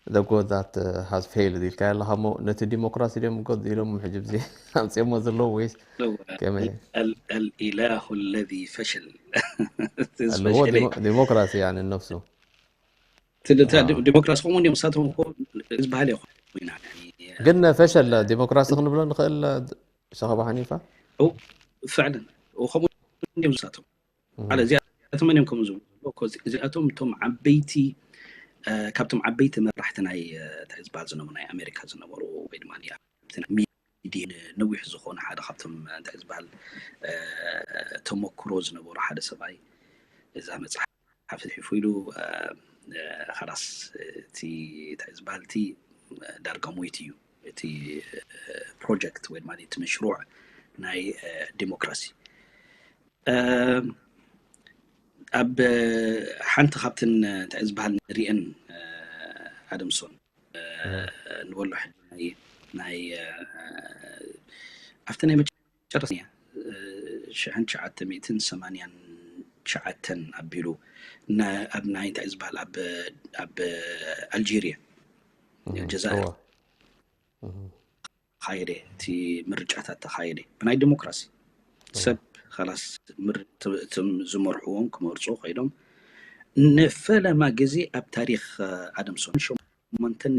The God that has failed ኢልካ ኣለኻ እሞ፣ ነቲ ዲሞክራሲ ድዮም God ኢሎም ሕጂ ብዚ ኣምፅኦሞ ዘለዉ ወይስ ከመይ? الإله الذي فشل ኣለዎ ዲሞክራሲ ያኒ ነፍሱ ዲሞክራሲ ከምኡ እንዲም ንሳቶም እኮ ዝበሃል ይኮይና። ግን ፈሸል ዲሞክራሲ ክንብሎ ንኽእል? ሸኸባ ሓኒፋ ፍዕልን ከምኡ እንዲም ንሳቶም ሓደ እዚኣቶም መን እዮም ከምኡ ዝብሉ ዘለዉ? እዚኣቶም እቶም ዓበይቲ ካብቶም ዓበይቲ መራሕቲ ናይ እንታይ ዝበሃል ዝነበሩ ናይ ኣሜሪካ ዝነበሩ ወይ ድማ ሚዲን ነዊሕ ዝኾነ ሓደ ካብቶም እንታይ ዝበሃል ተመክሮ ዝነበሩ ሓደ ሰብኣይ እዛ መፅሓፍ ሓፍ ሒፉ ኢሉ ኸላስ እቲ እንታይ ዝበሃል እቲ ዳርጋ ሞይት እዩ እቲ ፕሮጀክት ወይ ድማ እቲ መሽሩዕ ናይ ዲሞክራሲ ኣብ ሓንቲ ካብትን እንታይ ዝበሃል ንሪአን ኣደምሶን ንበሎ ሕጂ ናይ ኣብቲ ናይ መጨረስ ሽሕን ትሽዓተ ሚእትን ሰማንያን ትሽዓተን ኣቢሉ ኣብ ናይ እንታይ ዝበሃል ኣብ ኣልጀርያ ጀዛይር ተኻየደ እቲ ምርጫታት ተኻየደ ብናይ ዲሞክራሲ ሰብ ላስ እቶም ዝመርሕዎም ክመርፁ ከይዶም ንፈለማ ግዜ ኣብ ታሪክ ኣደምሶን ሸሞንተን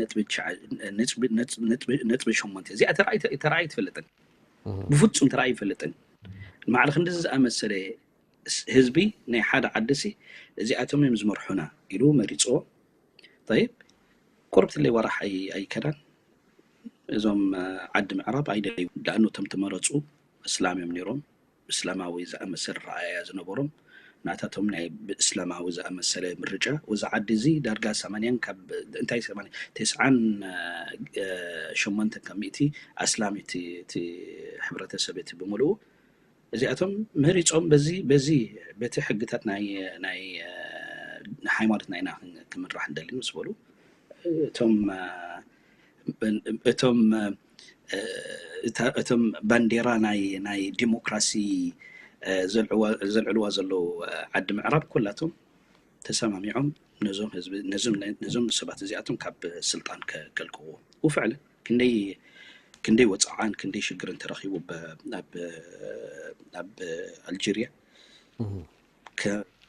ነጥቢ ሸሞንተ እዚኣ ተራእዩ ትፈልጥን ብፍፁም ተራእዩ ይፈልጥን ማዕረ ክንድዚ ዝኣመሰለ ህዝቢ ናይ ሓደ ዓዲ ሲ እዚኣቶም እዮም ዝመርሑና ኢሉ መሪፅዎ ይብ ቁርብትለይ ወራሕ ኣይከዳን እዞም ዓዲ ምዕራብ ኣይደለዩ ዳእኑ እቶም ተመረፁ እስላም እዮም ነይሮም እስላማዊ ዝኣመሰለ ረኣያ ዝነበሮም ናታቶም ናይ ብእስላማዊ ዝኣመሰለ ምርጫ ወዚ ዓዲ እዚ ዳርጋ ሰማንያን ካብ እንታይ ሰማንያ ተስዓን ሸሞንተን ካብ ሚእቲ ኣስላም እቲ ሕብረተሰብ እቲ ብምልኡ እዚኣቶም መሪፆም በዚ በዚ በቲ ሕግታት ናይ ናይ ሃይማኖትና ኢና ክምራሕ ንደሊ ምስ በሉ እቶም እቶም እቶም ባንዴራ ናይ ናይ ዲሞክራሲ ዘልዕልዋ ዘለዉ ዓዲ ምዕራብ ኩላቶም ተሰማሚዖም ነዞም ህዝቢ ነዞም ነዞም ሰባት እዚኣቶም ካብ ስልጣን ከልቅዎ ውፍዕለ ክንደይ ክንደይ ወፅዓን ክንደይ ሽግርን ተረኺቡ ኣብ ኣልጀርያ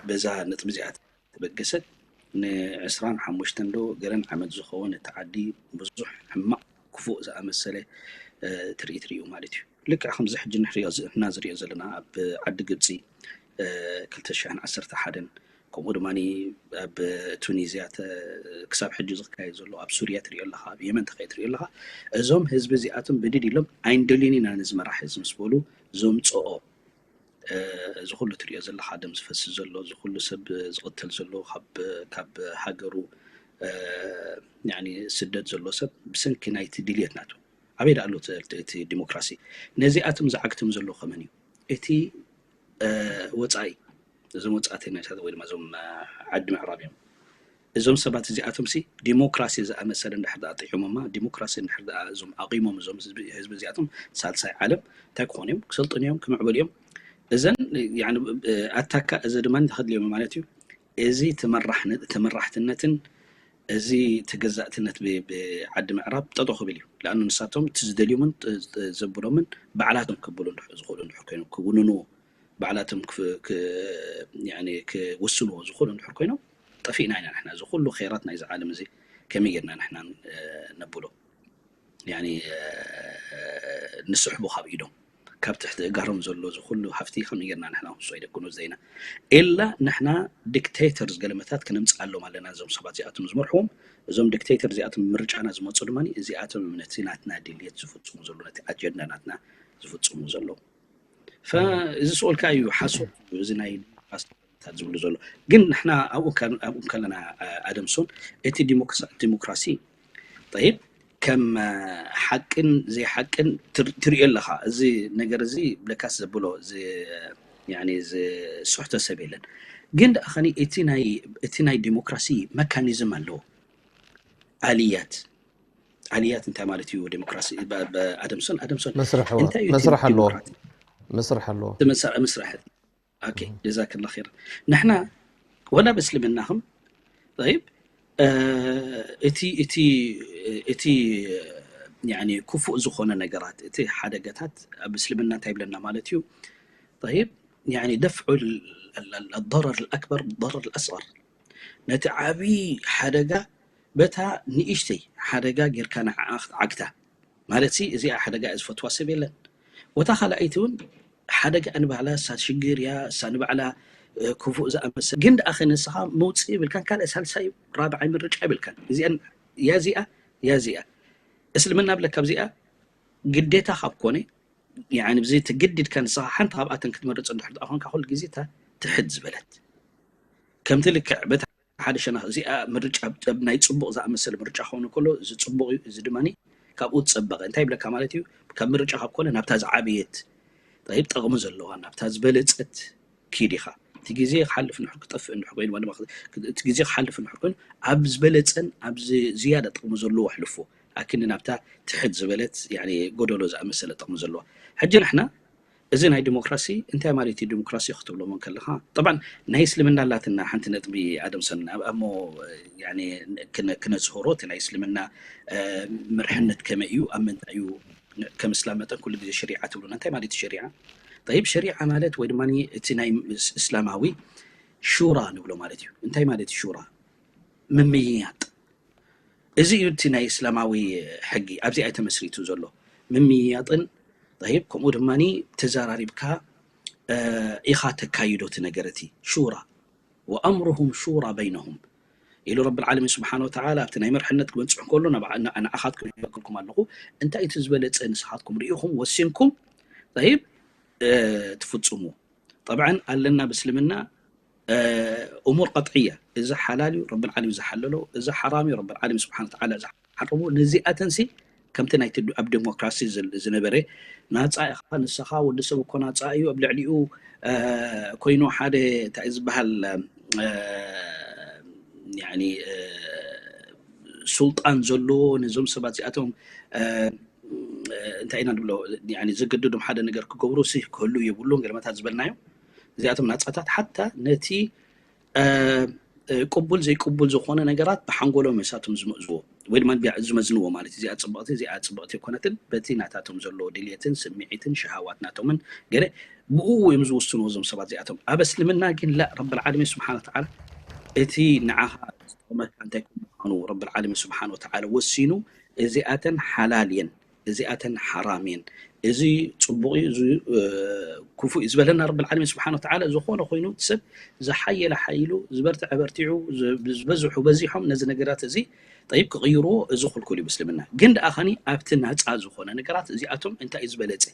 በዛ ነጥቢ እዚኣ ተበገሰት ንዕስራን ሓሙሽተን ዶ ገለን ዓመት ዝኸውን እቲ ዓዲ ብዙሕ ሕማቕ ክፉእ ዝኣመሰለ ትርኢት ርእዩ ማለት እዩ ልክዕ ከምዚ ሕጂ ንሕና ዝሪኦ ዘለና ኣብ ዓዲ ግብፂ ክልተ ሽሕን ዓሰርተ ሓደን ከምኡ ድማ ኣብ ቱኒዝያ ክሳብ ሕጂ ዝካየድ ዘሎ ኣብ ሱርያ ትሪኦ ኣለካ ኣብ የመን ተካየ ትሪኦ ኣለካ እዞም ህዝቢ እዚኣቶም ብድድ ኢሎም ኣይንደልዮን ኢና ነዚ መራሒ እዚ ምስ በሉ ዘምፅኦ እዚ ኩሉ ትሪኦ ዘለካ ደም ዝፈስስ ዘሎ እዚ ኩሉ ሰብ ዝቅተል ዘሎ ካብ ሃገሩ ስደት ዘሎ ሰብ ብሰንኪ ናይቲ ድልየት ናቱ ኣበይ ዳኣሎ እቲ ዲሞክራሲ ነዚኣቶም ዝዓግቶም ዘሎ ከመን እዩ እቲ ወፃኢ እዞም ወፃእተኛታት ወይ ድማ እዞም ዓዲ ምዕራብ እዮም እዞም ሰባት እዚኣቶም ሲ ዲሞክራሲ ዝኣመሰለ እንድሕር ደኣ ጥዒሞማ ዲሞክራሲ እንድሕር ደኣ እዞም ኣቂሞም እዞም ህዝቢ እዚኣቶም ሳልሳይ ዓለም እንታይ ክኾኑ እዮም ክሰልጥኑ እዮም ክምዕበሉ እዮም እዘን ኣታካ እዚ ድማ ተኸድልዮም ማለት እዩ እዚ ተመራሕትነትን እዚ ተገዛእትነት ብዓዲ ምዕራብ ጠጦ ክብል እዩ። ለኣኑ ንሳቶም እቲ ዝደልዩምን ዘብሎምን ባዕላቶም ክብሉ ዝኽእሉ እንድሕር ኮይኖም ክውንንዎ፣ ባዕላቶም ክውስንዎ ዝኽእሉ እንድሕር ኮይኖም፣ ጠፊእና ኢና ንሕና። እዚ ኩሉ ኸይራት ናይዚ ዓለም እዚ ከመይ ጌርና ንሕና ነብሎ? ንስሕቡ ካብ ኢዶም፣ ካብ ትሕቲ እጋሮም ዘሎ እዚ ኩሉ ሃፍቲ ከመይ ጌርና ንሕና ክንሶ ኢለ ኩኑ ዘይና ኢላ ንሕና ዲክቴተርስ ገለመታት ክነምፅኣሎም ኣለና። እዞም ሰባት እዚኣቶም ዝመርሕዎም፣ እዞም ዲክቴተር እዚኣቶም ምርጫና ዝመፁ ድማ እዚኣቶም ነቲ ናትና ድልየት ዝፍፅሙ ዘሎ፣ ነቲ ኣጀንዳ ናትና ዝፍፅሙ ዘለዉ። እዚ ስኦልካ እዩ ሓሶት እዩ። እዚ ናይ ዲሞክራሲታት ዝብሉ ዘሎ ግን ንሕና ኣብኡ ከለና ኣደምሶን እቲ ዲሞክራሲ ጠይብ ከም ሓቅን ዘይሓቅን ትሪኦ ኣለኻ። እዚ ነገር እዚ ብለካስ ዘብሎ ዝስሕቶ ሰብ የለን። ግን ደኣ እቲ ናይ ዲሞክራሲ መካኒዝም ኣለዎ። ኣልያት ኣልያት እንታይ ማለት እዩ? ዲሞክራሲ ኣደምሶን ኣደምሶን መስርሕ ኣለዎ። መስርሕ ኣለዎ። መስርሕ ጀዛክላ ር ንሕና ወላ በስልምናኹም ይብ እቲ እቲ እቲ ክፉእ ዝኾነ ነገራት፣ እቲ ሓደጋታት ኣብ እስልምና እንታይ ይብለና ማለት እዩ? ይብ ደፍዑ ضረር ኣክበር ضረር ኣስغር፣ ነቲ ዓብዪ ሓደጋ በታ ንእሽተይ ሓደጋ ጌርካ ንዓዓ ክትዓግታ ማለት ሲ እዚኣ ሓደጋ እያ ዝፈትዋ ሰብ የለን። ወታ ካልኣይቲ እውን ሓደጋ ንባዕላ እሳ ሽግር እያ፣ እሳ ንባዕላ ክፉእ ዝኣመሰል ግን ደኣ ንስኻ መውፅኢ ይብልካን ካልእ ሳልሳይ ራብዓይ ምርጫ ይብልካን። እዚኣን ያዚኣ ያዚኣ እስልምና ብለካ ኣብዚኣ ግዴታ ካብ ኮነ ብዚ ተገዲድካ ንስኻ ሓንቲ ካብኣተን ክትመርፅ እንድሕር ደኣ ኮንካ ኩሉ ግዜ እታ ትሕት ዝበለት ከምቲ ልክዕ በታ ሓደ ሸነኽ እዚኣ ምርጫ ኣብ ናይ ፅቡቕ ዝኣመሰለ ምርጫ ክኸውን ከሎ እዚ ፅቡቕ እዩ፣ እዚ ድማ ካብኡ ዝፀበቐ እንታይ ይብለካ ማለት እዩ? ካብ ምርጫ ካብ ኮነ ናብታ ዝዓበየት ጠይብ ጠቕሚ ዘለዋ ናብታ ዝበለፀት ኪድ ኢኻ። እቲ ግዜ ክሓልፍ እንድሕር ክጠፍእ እንድሕር ኮይኑ ድማ እቲ ግዜ ክሓልፍ እንድሕር ኮይኑ ኣብ ዝበለፀን ኣብ ዝያዳ ጥቕሚ ዘለዎ ኣሕልፎ ኣክኒ ናብታ ትሕት ዝበለት ጎደሎ ዝኣመሰለ ጥቕሚ ዘለዋ። ሕጂ ንሕና እዚ ናይ ዲሞክራሲ እንታይ ማለት እዩ? ዲሞክራሲ ክትብሎሞ ከለኻ ጠብዓን ናይ እስልምና ኣላትና ሓንቲ ነጥቢ ኣደምሰን እሞ ክነዝህሮ እቲ ናይ እስልምና ምርሕነት ከመይ እዩ ኣብ ምንታይ እዩ ከም እስላም መጠን ኩሉ ግዜ ሸሪዓ ትብሉና እንታይ ማለት እዩ ሸሪዓ? ጠይብ ሸሪዓ ማለት ወይ ድማ እቲ ናይ እስላማዊ ሹራ ንብሎ ማለት እዩ። እንታይ ማለት እዩ ሹራ? ምምይያጥ። እዚ እዩ እቲ ናይ እስላማዊ ሕጊ ኣብዚኣ ተመስሪቱ ዘሎ ምምይያጥን ይብ ከምኡ ድማ ተዘራሪብካ ኢኻ ተካይዶ እቲ ነገር እቲ ሹራ ወኣምሩሁም ሹራ በይነሁም ኢሉ ረቢ ልዓለሚን ስብሓን ወተዓላ ኣብቲ ናይ መርሕነት ክመፅሑ ከሎ ንዓኻትኩም ይበክልኩም ኣለኹ እንታይ እቲ ዝበለፀ ንስኻትኩም ርኢኹም ወሲንኩም ይብ ትፍፅሙ። ጠብዓን ኣለና ብእስልምና እሙር ቀጥዕያ እዚ ሓላል እዩ ረቢ ልዓለሚን ዝሓለሎ፣ እዚ ሓራም እዩ ረቢ ልዓለሚን ስብሓን ወተዓላ ዝሓረሞ። ነዚኣተንሲ ከምቲ ናይቲ ኣብ ዲሞክራሲ ዝነበረ ናፃ ኢኻ ንስኻ ወዲ ሰብ እኮ ናፃ እዩ ኣብ ልዕሊኡ ኮይኑ ሓደ እንታይ ዝበሃል ሱልጣን ዘለዎ ነዞም ሰባት እዚኣቶም እንታይ ኢና ንብሎ ዘገድዶም ሓደ ነገር ክገብሩ ሲ ክህሉ የብሉን ገለመታት ዝበልናዮም እዚኣቶም ናፃታት ሓታ ነቲ ቅቡል ዘይቅቡል ዝኾነ ነገራት ብሓንጎሎም መሳቶም ዝመዝዎ ወይ ድማ ዝመዝንዎ ማለት እዚኣ ፅብቕቲ እዚኣ ፅብቕቲ ኣይኮነትን በቲ ናታቶም ዘለዎ ድልየትን ስምዒትን ሸሃዋት ናቶምን ገለ ብኡ እዮም ዝውስንዎ እዞም ሰባት እዚኣቶም ኣብ እስልምና ግን ላ ረቢ ልዓለሚን ስብሓን ወተዓላ እቲ ንዓኻ ዝጠቕመካ እንታይ ከም ምዃኑ ረቢ ልዓለሚን ስብሓን ወተዓላ ወሲኑ እዚኣተን ሓላል እየን እዚኣተን ሓራም እየን እዚ ፅቡቕ እዩ እዚ ክፉእ እዩ ዝበለና ረቢ ልዓለሚን ስብሓን ወተዓላ ዝኾነ ኮይኑ ሰብ ዝሓየለ ሓይሉ ዝበርትዐ በርቲዑ ዝበዝሑ በዚሖም ነዚ ነገራት እዚ ጠይብ ክቕይርዎ እዚ ክልኩል እዩ ምስልምና ግን ደኣ ኸኒ ኣብቲ ናፃ ዝኾነ ነገራት እዚኣቶም እንታይ እዩ ዝበለፀ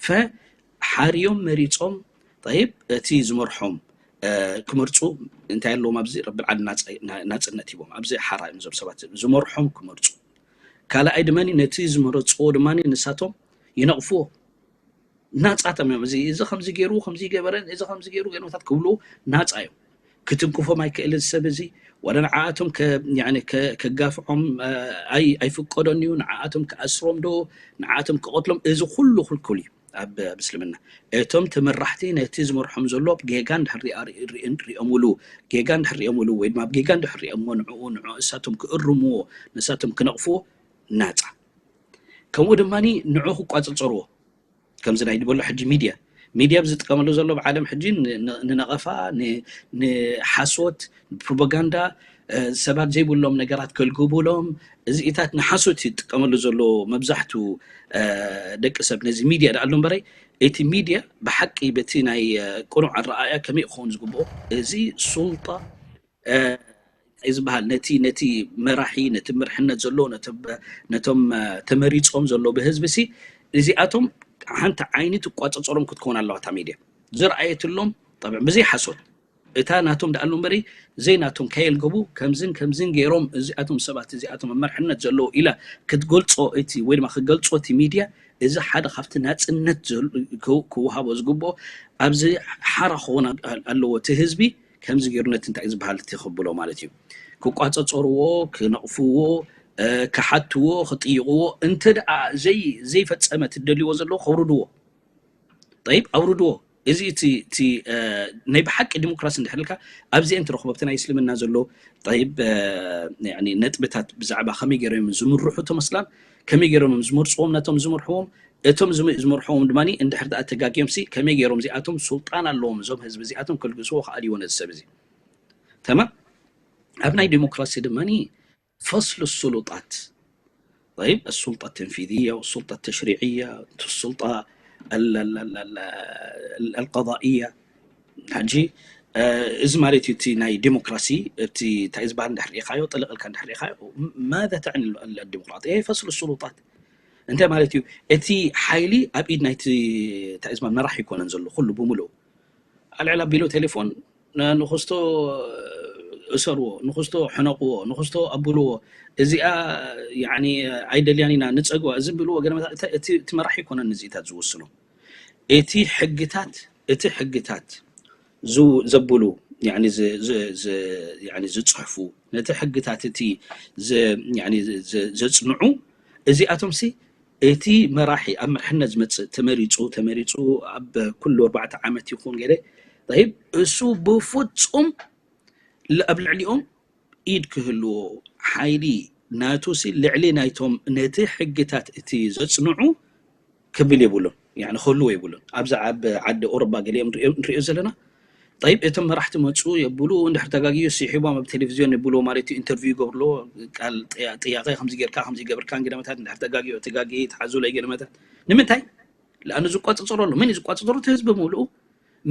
ፈ ሓርዮም መሪፆም ጠይብ እቲ ዝመርሖም ክመርፁ እንታይ ኣለዎም ኣብዚ ረቢ ልዓለሚን ናፅነት ሂቦም ኣብዚ ሓራ እዮም እዞም ሰባት ዝመርሖም ክመርፁ ካልኣይ ድማ ነቲ ዝመረፅዎ ድማ ንሳቶም ይነቕፍዎ ናፃቶም እዮም እዚ እዚ ከምዚ ገይሩ ከምዚ ገበረን እዚ ከምዚ ገይሩ ገለመታት ክብሉ ናፃ እዮም ክትንክፎም ኣይክእልን ሰብ እዚ ወላ ንዓኣቶም ከጋፍዖም ኣይፍቀዶን እዩ ንዓኣቶም ክኣስሮም ዶ ንዓኣቶም ክቐትሎም እዚ ኩሉ ክልኩል እዩ ኣብ ምስልምና እቶም ተመራሕቲ ነቲ ዝመርሖም ዘሎ ጌጋ እንድሕር ሪኣ- ርኢ- ሪኦምሉ ጌጋ እንድሕር ሪኦምሉ ወይ ድማ ኣብ ጌጋ እንድሕር ሪኦምዎ ንዕኡ ንዑ እሳቶም ክእርምዎ ንሳቶም ክነቕፍዎ ናፃ ከምኡ ድማ ንዑ ክቋፀፀርዎ ከምዚ ናይ ድበሎ ሕጂ ሚድያ ሚድያ ብዝጥቀመሉ ዘሎ ብዓለም ሕጂ ንነቐፋ ንሓሶት ፕሮፓጋንዳ ሰባት ዘይብሎም ነገራት ከልግቡሎም እዚኢታት ንሓሶት ይጥቀመሉ ዘሎ መብዛሕቱ ደቂ ሰብ ነዚ ሚድያ ደኣሉ እምበረይ እቲ ሚድያ ብሓቂ በቲ ናይ ቅኑዕ ኣረኣያ ከመይ ክኸውን ዝግብኦ እዚ ሱልጣ ዝበሃል ነቲ ነቲ መራሒ ነቲ ምርሕነት ዘሎ ነቶም ተመሪፆም ዘሎ ብህዝቢ ሲ እዚኣቶም ሓንቲ ዓይኒ ትቋፀፀሮም ክትከውን ኣለዋ እታ ሚድያ ዝረኣየትሎም ብዘይ ሓሶት እታ ናቶም ደኣሉ እምበሪ ዘይናቶም ከየልገቡ ከምዝን ከምዝን ገይሮም እዚኣቶም ሰባት እዚኣቶም ኣብ መርሕነት ዘለዉ ኢላ ክትገልፆ እቲ ወይ ድማ ክገልፆ እቲ ሚድያ እዚ ሓደ ካብቲ ናፅነት ክወሃቦ ዝግብኦ ኣብዚ ሓራ ክኸውን ኣለዎ እቲ ህዝቢ ከምዚ ገይሩ ነቲ እንታይ ዝበሃል እቲ ክብሎ ማለት እዩ ክቋፀፀርዎ ክነቕፍዎ ክሓትዎ ክጥይቕዎ እንተ ደኣ ዘይፈፀመ ትደልይዎ ዘለዎ ከውርድዎ ጠይብ ኣውርድዎ እዚ እቲ ናይ ብሓቂ ዲሞክራሲ እንድሕር ኢልካ ኣብዚአን ትረኽቦ ኣብቲ ናይ እስልምና ዘሎ ጠይብ ነጥብታት ብዛዕባ ከመይ ገይሮም ዝምርሑ እቶም እስላም ከመይ ገይሮም ዝመርፅዎም ነቶም ዝመርሕዎም እቶም ዝመርሕዎም ድማ እንድሕር ደኣ ተጋግዮም ሲ ከመይ ገይሮም እዚኣቶም ሱልጣን ኣለዎም እዞም ህዝቢ እዚኣቶም ከልግስዎ ከኣልይዎ ነዚ ሰብ እዚ ተማም ኣብ ናይ ዲሞክራሲ ድማ ፈስሉ ሱሉጣት طيب السلطة التنفيذية والسلطة التشريعية السلطة القضائية ሕጂ እዚ ማለት እዩ እቲ ናይ ዲሞክራሲ እቲ እንታይ ዝበሃል እንድሕር ሪኢኻዮ ጥልቕ ኢልካ እንድሕር ሪኢኻዮ ماذا تعني الديمقراطية هي فصل السلطات እንታይ ማለት እዩ እቲ ሓይሊ ኣብ ኢድ ናይቲ እንታይ ዝበሃል መራሕ ይኮነን ዘሎ ኩሉ ብምልኡ ኣልዕል ኣቢሉ ቴሌፎን ንክስቶ እሰርዎ ንክስቶ ሕነቅዎ ንክስቶ ኣብልዎ እዚኣ ኣይደልያን ኢና ንፀግዋ እዚ ብልዎ ገለመታት እቲ መራሕ ይኮነን እዚኢታት ዝውስኖ እቲ ሕግታት እቲ ሕግታት ዘብሉ ዝፅሕፉ ነቲ ሕግታት እቲ ዘፅንዑ እዚኣቶም ሲ እቲ መራሒ ኣብ መርሕነት ዝመፅእ ተመሪፁ ተመሪፁ ኣብ ኩሉ ኣርባዕተ ዓመት ይኹን ገለ ይብ እሱ ብፍፁም ኣብ ልዕሊኦም ኢድ ክህልዎ ሓይሊ ናቱ ሲ ልዕሊ ናይቶም ነቲ ሕግታት እቲ ዘፅንዑ ክብል የብሉን ክህልዎ የብሉን ኣብዚ ኣብ ዓዲ ኦሮባ ገሊኦም ንሪኦ ዘለና ጠይብ እቶም መራሕቲ መፁ የብሉ እንድሕር ተጋግዩ ስሒቦም ኣብ ቴሌቪዝዮን የብሉ ማለት እዩ ኢንተርቪው ይገብርሎ ቃል ጥያቄ ከምዚ ጌርካ ከምዚ ገብርካ ገለመታት እንድሕር ተጋግዩ ተጋጊ ተሓዙለይ ገለመታት ንምንታይ ለኣኑ ዝቋፅፅሮ ኣሎ መን እዩ ዝቋፅፅሮ እቲ ህዝቢ ምልኡ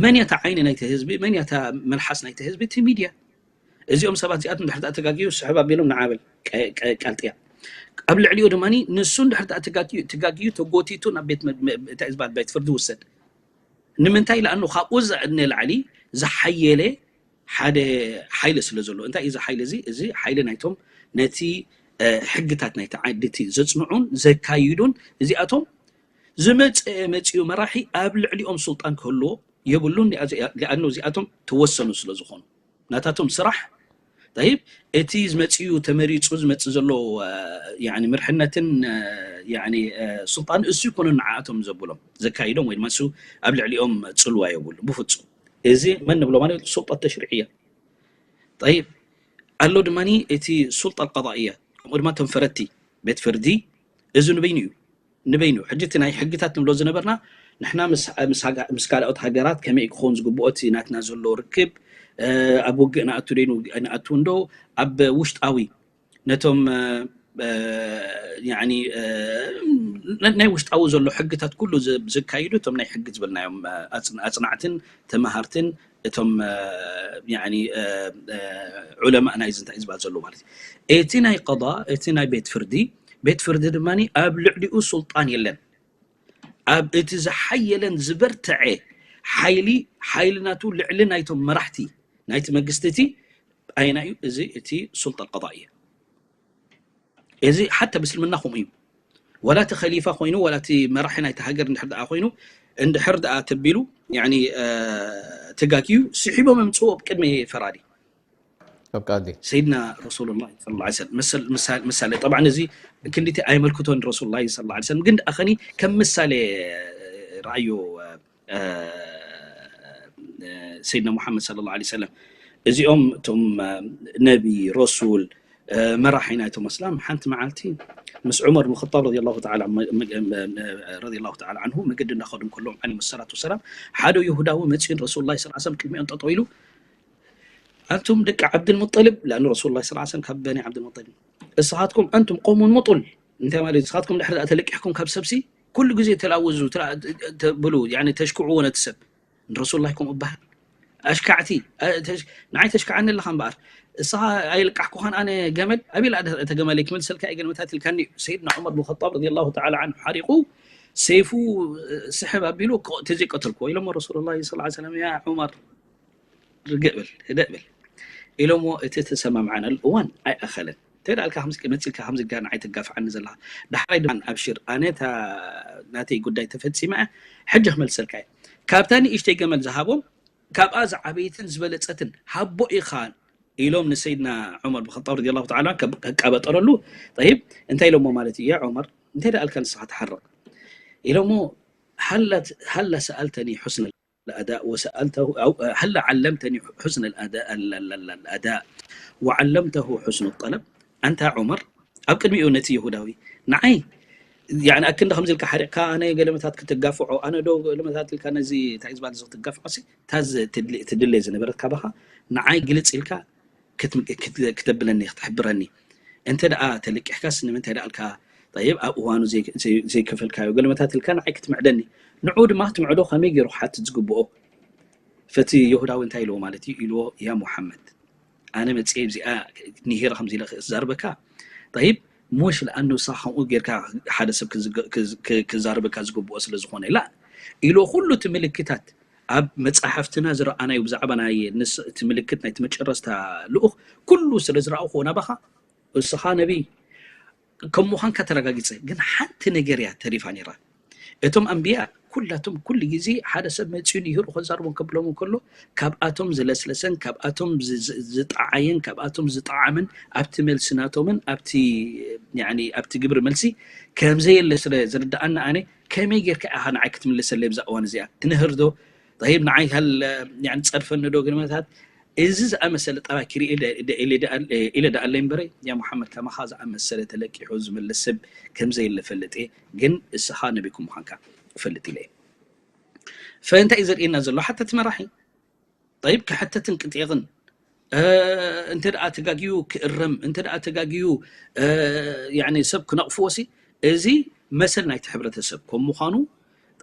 መን እያ ዓይኒ ናይቲ ህዝቢ መን እያ መልሓስ ናይቲ ህዝቢ እቲ ሚድያ እዚኦም ሰባት እዚኣቶም ድሕር ተጋግዩ ስሕብ ኣቢሎም ንዓበል ቃል ጥያ ኣብ ልዕሊኡ ድማ ንሱ እንድሕር ተጋግዩ ተጎቲቱ ናብ ቤት እንታይ ዝበሃል ቤት ፍርዲ ውሰድ ንምንታይ ለኣኑ ካብኡ ንላዕሊ ዝሓየለ ሓደ ሓይሊ ስለ ዘሎ እንታይ እዚ ሓይሊ እዚ እዚ ሓይሊ ናይቶም ነቲ ሕግታት ናይቲ ዓዲ እቲ ዘፅንዑን ዘካይዱን እዚኣቶም ዝመፀ መፅኡ መራሒ ኣብ ልዕሊኦም ስልጣን ክህልዎ የብሉን ሊኣኑ እዚኣቶም ተወሰኑ ስለ ዝኾኑ ናታቶም ስራሕ ይብ እቲ ዝመፅኡ ተመሪፁ ዝመፅእ ዘሎ ምርሕነትን ስልጣን እሱ ይኮኑ ንዓኣቶም ዘብሎም ዘካይዶም ወይ ድማ እሱ ኣብ ልዕሊኦም ፅልዋ የብሉ ብፍፁም እዚ መን ንብሎ ማለት ስልጣት ተሽሪዕያ ይብ ኣሎ ድማ እቲ ስልጣ ቀضእያ ከምኡ ድማ ተንፈረቲ ቤት ፍርዲ እዚ ንበይኑ እዩ ንበይኑ ሕጂ እቲ ናይ ሕግታት ንብሎ ዝነበርና ንሕና ምስ ካልኦት ሃገራት ከመይ ክኸውን ዝግብኦ እቲ ናትና ዘሎ ርክብ ኣብ ውግእ ንኣቱ ደይ ንኣቱ እንዶ ኣብ ውሽጣዊ ነቶም ናይ ውሽጣዊ ዘሎ ሕግታት ኩሉ ዝካይዱ እቶም ናይ ሕጊ ዝብልናዮም ኣፅናዕትን ተምሃርትን እቶም ዑለማእ ናይዚ እንታይ ዝበሃል ዘሎ ማለት እዩ እቲ ናይ ቀض እቲ ናይ ቤት ፍርዲ ቤት ፍርዲ ድማ ኣብ ልዕሊኡ ስልጣን የለን ኣብ እቲ ዝሓየለን ዝበርትዐ ሓይሊ ሓይሊ ናቱ ልዕሊ ናይቶም መራሕቲ ናይቲ መንግስቲ እቲ ኣየና እዩ እዚ እቲ ስልጣ ቀضእያ እዚ ሓታ ብስልምና ከምኡ እዩ ወላ እቲ ከሊፋ ኮይኑ ወላ እቲ መራሒ ናይቲ ሃገር እንድሕር ደኣ ኮይኑ እንድሕር ደኣ ተቢሉ ተጋግዩ ስሒቦም የምፅዎ ኣብ ቅድሚ ፈራዲ ኣብ ቃዲ ሰይድና ረሱሉላ ምሳሌ ጠብዓ እዚ ክንዲቲ ኣይመልክቶን ረሱሉላ ስ ሰለም ግን ደኣ ከኒ ከም ምሳሌ ረኣዮ ሰይድና ሙሓመድ صلى الله عليه وسلم እዚኦም እቶም ነቢ ረሱል መራሒ ናይቶም ኣስላም ሓንቲ መዓልቲ ምስ ዑመር ብን ጣብ ረዲ ላሁ ተዓላ ዐንሁ መገዲ እናኸዱ ከለዎም ዓለይሂ ሰላቱ ወሰላም ሓደ ይሁዳዊ መፅኡ ረሱል ላ ስ ቅድሚኦም ጠጠው ኢሉ ኣንቱም ደቂ ዓብድልሙጠልብ ላን ረሱል ላ ስ ካብ በኒ ዓብድልሙጠልብ እስኻትኩም ኣንቱም ቆሙን ሙጡል እንታይ ማለት ንስኻትኩም ድሕሪ ተለቂሕኩም ካብ ሰብሲ ኩሉ ግዜ ተላውዙ ትብሉ ተሽክዕዎ ነቲ ሰብ ንረሱል ላ ይኮም እበሃል ኣሽካዕቲ ንዓይ ተሽክዓኒ ኣለኻ እምበኣር እስኻ ኣይልቃሕኩኻን ኣነ ገመል ኣበይ ላ እተ ገመለይ ክመልሰልካ እየ ገለመታት ኢልካኒ ሰይድና ዑመር ብን ኸጣብ ረዲ ላሁ ተዓላ ዐንሁ ሓሪቑ ሰይፉ ስሕብ ኣቢሉ ተዘይቀተልኩዎ ኢሎሞ ረሱሉ ላ ስ ሰለም ያ ዑመር ርግእ ብል ህደእ ብል ኢሎሞ እቲ ተሰማምዓናሉ እዋን ኣይኣኸለን እንታይ ደኣልካ መፂልካ ከምዚ ጋ ንዓይ ትጋፍዓኒ ዘለካ ዳሕራይ ድማ ኣብሽር ኣነ እታ ናተይ ጉዳይ ተፈፂመ ሕጂ ክመልሰልካ እየ ካብታ ንእሽተይ ገመል ዝሃቦም ካብኣ ዝዓበይትን ዝበለፀትን ሃቦ ኢኻ ኢሎም ንሰይድና ዑመር ብን ጣብ ረዲ ላሁ ተዓላ ከቃበጠረሉ ጠይብ እንታይ ኢሎሞ ማለት እዩ ያ ዑመር እንታይ ደኣልካ ንስኻ ትሓርቕ ኢሎሞ ሃላ ሰኣልተኒ ሑስነ الأداء وسألته أو هل علمتني حسن الأداء الأداء وعلمته حسن الطلب أنت عمر ኣብ ቅድሚኡ ነቲ ይሁዳዊ ንዓይ ያኒ ኣክንዲ ከምዚ ኢልካ ሓሪቕካ ኣነ ገለመታት ክትጋፍዖ ኣነ ዶ ገለመታት ኢልካ ነዚ እንታይ ዝበሃል እዚ ክትጋፍዖ ሲ እታ ትድለ ዝነበረት ካባኻ ንዓይ ግልፅ ኢልካ ክተብለኒ ክትሕብረኒ እንተ ደኣ ተለቂሕካስ ንምንታይ ደኣልካ ጠይብ ኣብ እዋኑ ዘይከፈልካዮ ገለመታት ኢልካ ንዓይ ክትምዕደኒ ንዑ ድማ ክትምዕዶ ከመይ ገይሩ ክሓትት ዝግብኦ ፈቲ ይሁዳዊ እንታይ ኢልዎ ማለት እዩ ኢልዎ ያ ሙሓመድ ኣነ መፅየ እዚኣ ንሄረ ከምዚ ኢለ ክዛርበካ ጠይብ ሙሽ ለኣኑ ንስኻ ከምኡ ጌርካ ሓደ ሰብ ክዛርበካ ዝግብኦ ስለ ዝኾነ ላ ኢልዎ ኩሉ እቲ ምልክታት ኣብ መጻሕፍትና ዝረኣናዩ ብዛዕባ ናይ እቲ ምልክት ናይቲ መጨረስታ ልኡኽ ኩሉ ስለ ዝረኣኹዎ ናባኻ እስኻ ነቢይ ከም ምዃንካ ተረጋጊጸ ግን ሓንቲ ነገር እያ ተሪፋ ነይራ እቶም ኣንብያ ኩላቶም ኩሉ ግዜ ሓደ ሰብ መፅኡ ንሂሩ ከዛርቦም ከብሎም እንከሎ ካብኣቶም ዝለስለሰን ካብኣቶም ዝጠዓየን ካብኣቶም ዝጠዓምን ኣብቲ መልሲ ናቶምን ኣብቲ ኣብቲ ግብሪ መልሲ ከምዘየለ ስለ ዝርድኣና ኣነ ከመይ ጌርካ ኢኻ ንዓይ ክትምልሰለይ ብዛ እዋን እዚኣ ትንህር ዶ طيب ንዓይ ሃል ጸርፈኒ ዶ ግርመታት እዚ ዝኣመሰለ ጠባይ ክርኢ ኢለ ደኣለይ እምበረ ያ ሙሓመድ ከማኻ ዝኣመሰለ ተለቂሑ ዝምልስ ሰብ ከምዘየለ ፈልጥ እየ ግን እስኻ ነቢኩም ምዃንካ እፈልጥ ኢለ እየ ፈእንታይ እዩ ዘርእየና ዘሎ ሓታ እቲ መራሒ طيب ክሕተትን ክጥየቕን እንተ ደኣ ተጋግዩ ክእረም እንተ ደኣ ተጋግዩ ሰብ ክነቕፍዎ ሲ እዚ መሰል ናይቲ ሕብረተሰብ ከም ምዃኑ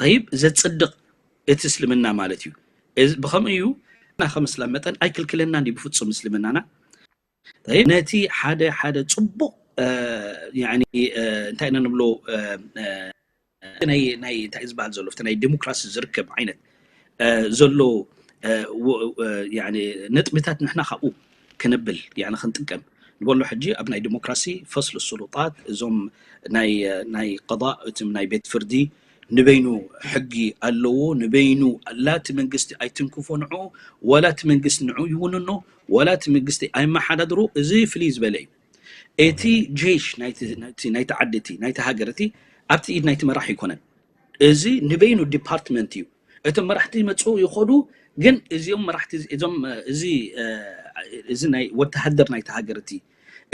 طيب ዘጽድቕ እቲ እስልምና ማለት እዩ ብኸምኡ እዩ እና ከም እስላም መጠን ኣይክልክለና እንዲ ብፍጹም እስልምናና ነቲ ሓደ ሓደ ጽቡቕ እንታይ ኢና ንብሎ ናይ እንታይ ዝበሃል ዘሎ ናይ ዲሞክራሲ ዝርከብ ዓይነት ዘሎ ነጥብታት ንሕና ካብኡ ክንብል ክንጥቀም ንበሎ ሕጂ ኣብ ናይ ዲሞክራሲ ፈስሉ ስሉጣት እዞም ናይ ናይ ቀضاء እቲ ናይ ቤት ፍርዲ ንበይኑ ሕጊ ኣለዎ ንበይኑ ላቲ መንግስቲ ኣይትንክፎ ንዑ ወላቲ መንግስቲ ንዑ ይውንኖ ወላቲ መንግስቲ ኣይመሓዳድሮ እዚ ፍልይ ዝበለ እዩ እቲ ጄሽ ናይቲ ዓዲ እቲ ናይቲ ሃገር እቲ ኣብቲ ኢድ ናይቲ መራሕ ይኮነን እዚ ንበይኑ ዲፓርትመንት እዩ እቶም መራሕቲ ይመፁ ይኸዱ ግን እዚኦም መራሕቲ እዞም እዚ እዚ ናይ ወተሃደር ናይቲ ሃገር እቲ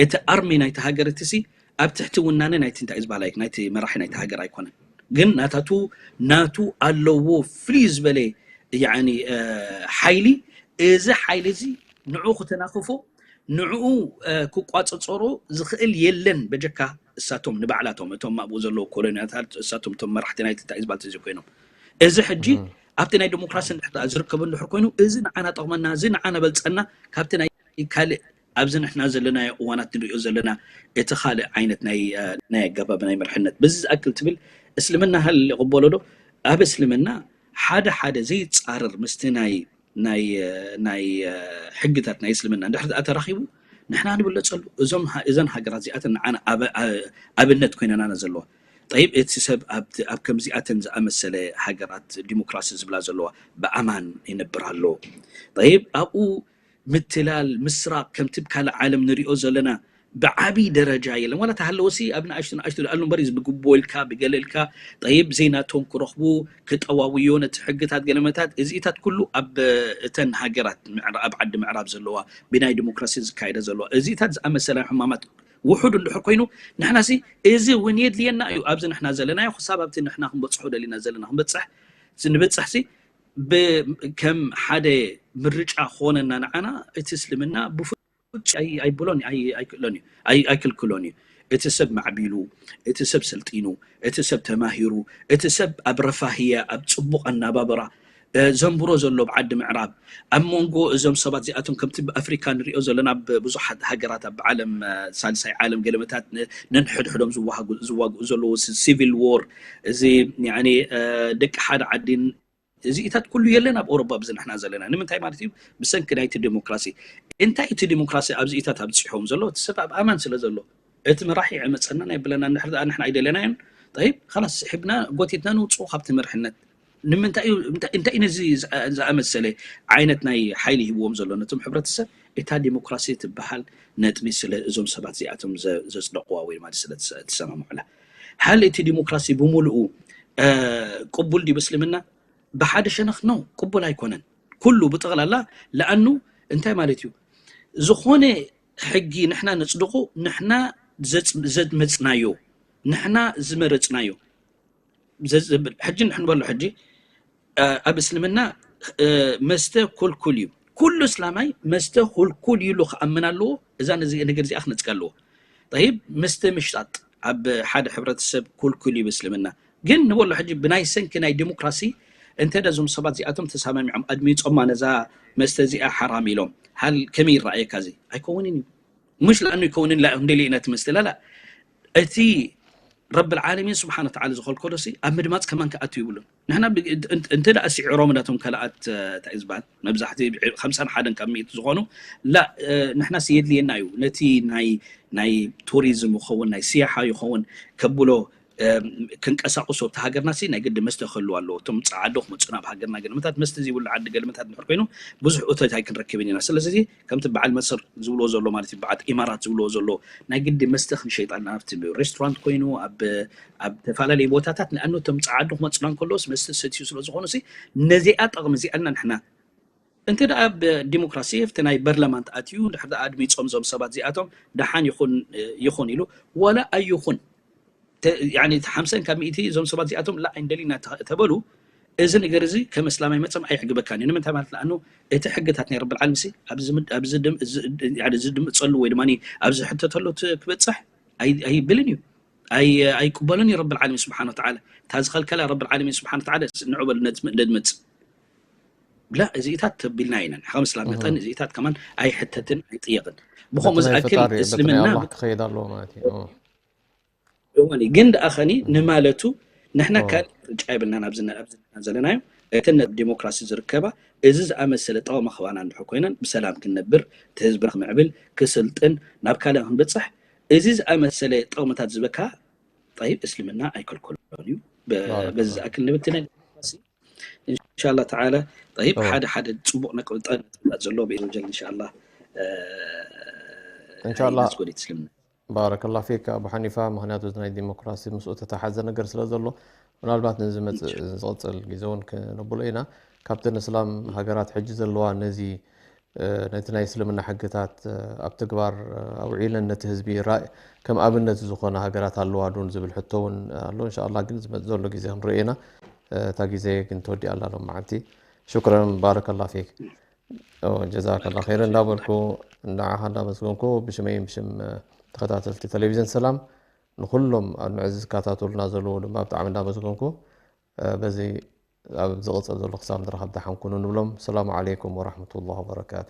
እቲ ኣርሚ ናይቲ ሃገር እቲ ሲ ኣብ ትሕቲ ውናነ ናይቲ እንታይ ዝበሃል ናይቲ መራሒ ናይቲ ሃገር ኣይኮነን ግን ናታቱ ናቱ ኣለዎ ፍልይ ዝበለ ሓይሊ እዚ ሓይሊ እዚ ንዑ ክተናኽፎ ንዕኡ ክቋፀፀሮ ዝኽእል የለን በጀካ እሳቶም ንባዕላቶም እቶም ኣብኡ ዘለዉ ኮሎኒያታት እሳቶም እቶም መራሕቲ ናይቲ እንታይ ዝበሃል እዚ ኮይኖም እዚ ሕጂ ኣብቲ ናይ ዲሞክራሲ እንድሕር ዝርከቡ እንድሕር ኮይኑ እዚ ንዓና ጠቕመና እዚ ንዓና በልፀና ካብቲ ናይ ካልእ ኣብዚ ንሕና ዘለናዮ እዋናት ንሪኦ ዘለና እቲ ካልእ ዓይነት ናይ ናይ ኣገባብ ናይ መርሕነት በዚ ዝኣክል ትብል እስልምና ሃል ይቕበሎ ዶ ኣብ እስልምና ሓደ ሓደ ዘይፃረር ምስቲ ናይ ናይ ናይ ሕግታት ናይ እስልምና እንድሕር ደኣ ተራኺቡ ንሕና ንብለፀሉ እዞም እዘን ሃገራት እዚኣተን ንዓና ኣብነት ኮይነናና ዘለዋ ጠይብ እቲ ሰብ ኣብ ከምዚኣተን ዝኣመሰለ ሃገራት ዲሞክራሲ ዝብላ ዘለዋ ብኣማን ይነብር ኣሎ ጠይብ ኣብኡ ምትላል ምስራቅ ከምቲ ካልእ ዓለም ንሪኦ ዘለና ብዓቢ ደረጃ የለን። ዋላ ተሃለወሲ ኣብ ንኣሽቱ ንኣሽቱ ኣሉ እምበር፣ እዚ ብግቦ ኢልካ ብገለ ኢልካ ጠይብ፣ ዘይናቶም ክረኽቡ ክጠዋውዮ ነቲ ሕግታት ገለመታት፣ እዚኢታት ኩሉ ኣብ እተን ሃገራት ምዕራ-፣ ኣብ ዓዲ ምዕራብ ዘለዋ ብናይ ዲሞክራሲ ዝካየደ ዘለዋ እዚኢታት ዝኣመሰለ ሕማማት ውሑድ እንድሕር ኮይኑ፣ ንሕናሲ እዚ እውን የድልየና እዩ። ኣብዚ ንሕና ዘለናዮ ክሳብ ኣብቲ ንሕና ክንበፅሖ ደሊና ዘለና ክንበፅሕ ንበፅሕሲ ብ-፣ ከም ሓደ ምርጫ ክኾነና ንዓና እቲ እስልምና ብፉ- ውጭ ኣይ-፣ ኣይብሎን እዩ፣ ኣይ-፣ ኣይክእሎን እዩ፣ ኣይ-፣ ኣይክልክሎን እዩ። እቲ ሰብ ማዕቢሉ፣ እቲ ሰብ ሰልጢኑ፣ እቲ ሰብ ተማሂሩ፣ እቲ ሰብ ኣብ ረፋህያ፣ ኣብ ጽቡቕ ኣናባብራ፣ እ፣ ዘንብሮ ዘሎ ኣብ ዓዲ ምዕራብ፣ ኣብ መንጎ እዞም ሰባት እዚኣቶም ከምቲ ኣብ ኣፍሪካ ንሪኦ ዘለና ኣብ ብዙሓት ሃገራት ኣብ ዓለም፣ እ፣ ሳልሳይ ዓለም ገለመታት ን-፣ ነንሕድሕዶም ዝዋሃጉ-፣ ዝዋግኡ ዘለዉ ሲ-፣ ሲቪል ዎር፣ እዚ ያኒ፣ እ፣ ደቂ ሓደ ዓዲን እዚኢታት ኩሉ የለን ኣብ ኣውሮፓ ኣብዚ ንሕና ዘለና። ንምንታይ ማለት እዩ? ብሰንኪ ናይቲ ዲሞክራሲ። እንታይ እቲ ዲሞክራሲ ኣብዚኢታት ኣብፅሖም ዘሎ? እቲ ሰብ ኣብ ኣማን ስለ ዘሎ። እቲ መራሒ ይዕመፀና ናይ ብለና እንድሕር ደኣ ንሕና ኣይደለናዮን፣ ጠይብ፣ ኸላስ ስሒብና ጎቲትና ንውፅኡ ካብቲ መርሕነት። ንምንታይ እዩ፣ እንታይ፣ እንታይ እዩ ነዚ ዝኣ-፣ ዝኣመሰለ ዓይነት ናይ ሓይሊ ሂብዎም ዘሎ ነቶም ሕብረተሰብ? እታ ዲሞክራሲ ትበሃል ነጥቢ ስለ እዞም ሰባት እዚኣቶም ዘ-፣ ዘፅደቕዋ ወይ ድማ ስለ ትሰ-፣ ትሰማምዑላ። ሃል እቲ ዲሞክራሲ ብምሉኡ፣ እ፣ ቅቡል ድዩ ብእስልምና? ብሓደ ሸነኽ ነው ቅቡል ኣይኮነን። ኩሉ ብጠቕላላ ለኣኑ እንታይ ማለት እዩ? ዝኾነ ሕጊ ንሕና ነጽድቑ፣ ንሕና ዘጽ-፣ ዘመጽናዮ፣ ንሕና ዝመረጽናዮ። ዘ-፣ ዘብል-፣ ሕጂ ንሕንበሎ ሕጂ፣ እ፣ ኣብ እስልምና፣ እ፣ መስተ ኩልኩል እዩ። ኩሉ እስላማይ መስተ ኩልኩል እዩ ኢሉ ክኣምን ኣለዎ። እዛ ነዚ-፣ ነገር እዚኣ ክነጽጋ ኣለዎ። ጠይብ፣ መስተ ምሽጣጥ ኣብ ሓደ ሕብረተሰብ ኩልኩል እዩ ብእስልምና። ግን ንበሎ ሕጂ ብናይ ሰንኪ ናይ ዲሞክራሲ እንተ ደዞም ሰባት እዚኣቶም ተሰማሚዖም ኣድሚጾማ ነዛ መስተ እዚኣ ሓራም ኢሎም፣ ሃል ከመይ ይረኣየካ እዚ? ኣይከውንን እዩ። ምሽ ለኣኑ ይከውንን ላ እንደሊ ነቲ መስተ ላላ። እቲ ረብል ዓለሚን ስብሓነ ወተዓላ ዝኸልከሎ ሲ ኣብ ምድማፅ ከማን ክኣቱ ይብሉን። ንሕና ብ-፣ እንተ-፣ እንተ ደኣ ስዒሮም እንዳቶም ካልኣት፣ እ፣ እንታይ እዩ ዝበሃል? መብዛሕቲ ኸምሳን ሓደን ካብ ሚእቲ ዝኾኑ፣ ላ፣ እ፣ ንሕናስ የድልየና እዩ። ነቲ ናይ፣ ናይ ቱሪዝም ይኸውን፣ ናይ ስያሓ ይኸውን፣ ከብሎ፣ እ፣ ክንቀሳቕሶ ኣብቲ ሃገርና ሲ ናይ ግዲ መስተ ክህልው ኣለዎ። እቶም ጸዓዱ ክመጹ ናብ ሃገርና ገለመታት መስተ ዘይብሉ ዓዲ ገለመታት እንድሕር ኮይኑ፣ ብዙሕ እቶት ኣይክንረክብን ኢና። ስለዚ ከምቲ በዓል መስር ዝብልዎ ዘሎ ማለት እዩ፣ በዓል ኢማራት ዝብልዎ ዘሎ፣ ናይ ግዲ መስተ ክንሸይጥ ኣለና። ኣብቲ ሬስቶራንት ኮይኑ፣ ኣብ፣ ኣብ ዝተፈላለዩ ቦታታት፣ ንኣኑ እቶም ጸዓዱ ክመጹና እንከለዎስ መስተ ሰትዩ ስለ ዝኾኑ ሲ፣ ነዚኣ ጠቕሚ እዚኣ ኣለና ንሕና። እንተ ደኣ ብዲሞክራሲ ኣብቲ ናይ በርለማን ተኣትዩ፣ ድሕር ደኣ ኣድሚጾም እዞም ሰባት እዚኣቶም ደሓን ይኹን፣ ይኹን ኢሉ፣ ዋላ ኣይኹን፣ ተ-፣ ያኒ፣ እቲ ሓምሳን ካብ ሚእቲ እዞም ሰባት እዚኣቶም ላ ኣይንደሊና ተ-፣ ተበሉ፣ እዚ ነገር እዚ ከም እስላማይ መጸም ኣየዕግበካን እዩ። ንምንታይ ማለት ለኣኑ እቲ ሕግታት ናይ ረብል ዓለሚን ሲ ኣብዚ ምድ-፣ ኣብዚ ድም-፣ እዚ፣ ያኒ፣ ዝድምጸሉ ወይ ድማ ኣብዚ ዝሕተተሉ ት-፣ ክበጽሕ ኣይ-፣ ኣይብልን እዩ። ኣይ-፣ ኣይቅበሉን እዩ ረብል ዓለሚን ስብሓነ ወተዓላ። እታ ዝኸልከላ ረብል ዓለሚን ስብሓነ ወተዓላ ንዑ በሉ ነድ-፣ ነድምጽ። ላ፣ እዚኢታት ተቢልና ኢና። ከም እስላም መጠን እዚኢታት ከማን ኣይሕተትን ኣይጥየቕን። ብኸምኡ በቲ ናይ ዝኣክል ፈጣሪ፣ በቲ ናይ እስልምና ኣላህ ክኸይድ ኣለዎ ማለት እዩ። ኦ። እወኒ፣ ግን ደኣ ኸኒ ንማለቱ ንሕና ኦ። ካልእ ምርጫ የብልናን። ኣብዚ ነ-፣ ኣብዚ ንሕና ዘለናዮ፣ እተን ነቲ ዲሞክራሲ ዝርከባ፣ እዚ ዝኣመሰለ ጠቕሚ ክህባና እንድሕር ኮይነን፣ ብሰላም ክንነብር፣ እቲ ህዝብና ክምዕብል፣ ክስልጥን፣ ናብ ካልእ ክንበጽሕ፣ እዚ ዝኣመሰለ ጠቕምታት ዝበካ፣ ጠይብ፣ እስልምና ኣይከልከሎን እዩ። በ-፣ ባረከላህ። በዚ ዝኣክል ንብል። እቲ ናይ ዲሞክራሲ፣ ኢንሻላህ ተዓላ፣ ጠይብ፣ ኦ። ሓደ ሓደ ጽቡቕ ነጥብታት ዘሎ ብኢድ ወጀል፣ ኢንሻላህ፣ እ፣ ኢንሻላህ። ኣይነስጎዲት እስልምና። ባረከላህ ፊክ ኣቡ ሓኒፋ፣ ምኽንያቱ እዚ ናይ ዲሞክራሲ ምስኡ ተተሓዘ ነገር ስለ ዘሎ፣ ምናልባት ንዝመጽእ፣ ኢንሻላህ። ዝቕጽል ግዜ እውን ክነብሎ ኢና። ካብተን እስላም ሃገራት ሕጂ ዘለዋ ነዚ፣ እ፣ ነቲ ናይ እስልምና ሕግታት፣ እ፣ ኣብ ተግባር፣ እ፣ ኣውዒለን ነቲ ህዝቢ ራእ-፣ ከም ኣብነት ዝኾነ ሃገራት ኣለዋ ዱን ዝብል ሕቶ እውን ኣሎ። እንሻኣላህ ግን ዝመጽእ ዘሎ ግዜ ክንርኢ ኢና። እ፣ እታ ግዜ ግን ተወዲኣ ኣላ ሎም መዓልቲ። ሹክረን፣ ባረከላህ ፊክ። ኦ፣ ጀዛከላ ኸይር እንዳበልኩ፣ ንዓኻ እንዳመስገንኩ፣ ብሽመይን ብሽም፣ እ፣ ተኸታተልቲ ቴሌቪዝን ሰላም፣ ንኹሎም ኣብ መዕዚ ዝከታተሉና ዘለዉ ድማ ብጣዕሚ እንዳመስገንኩ፣ እ፣ በዚ ኣብ ዝቕጽል ዘሎ ክሳብ ንራኸብ ደሓን ኩኑ ንብሎም። ሰላሙ ዓለይኩም ወራሕመቱላሂ ወበረካቱ።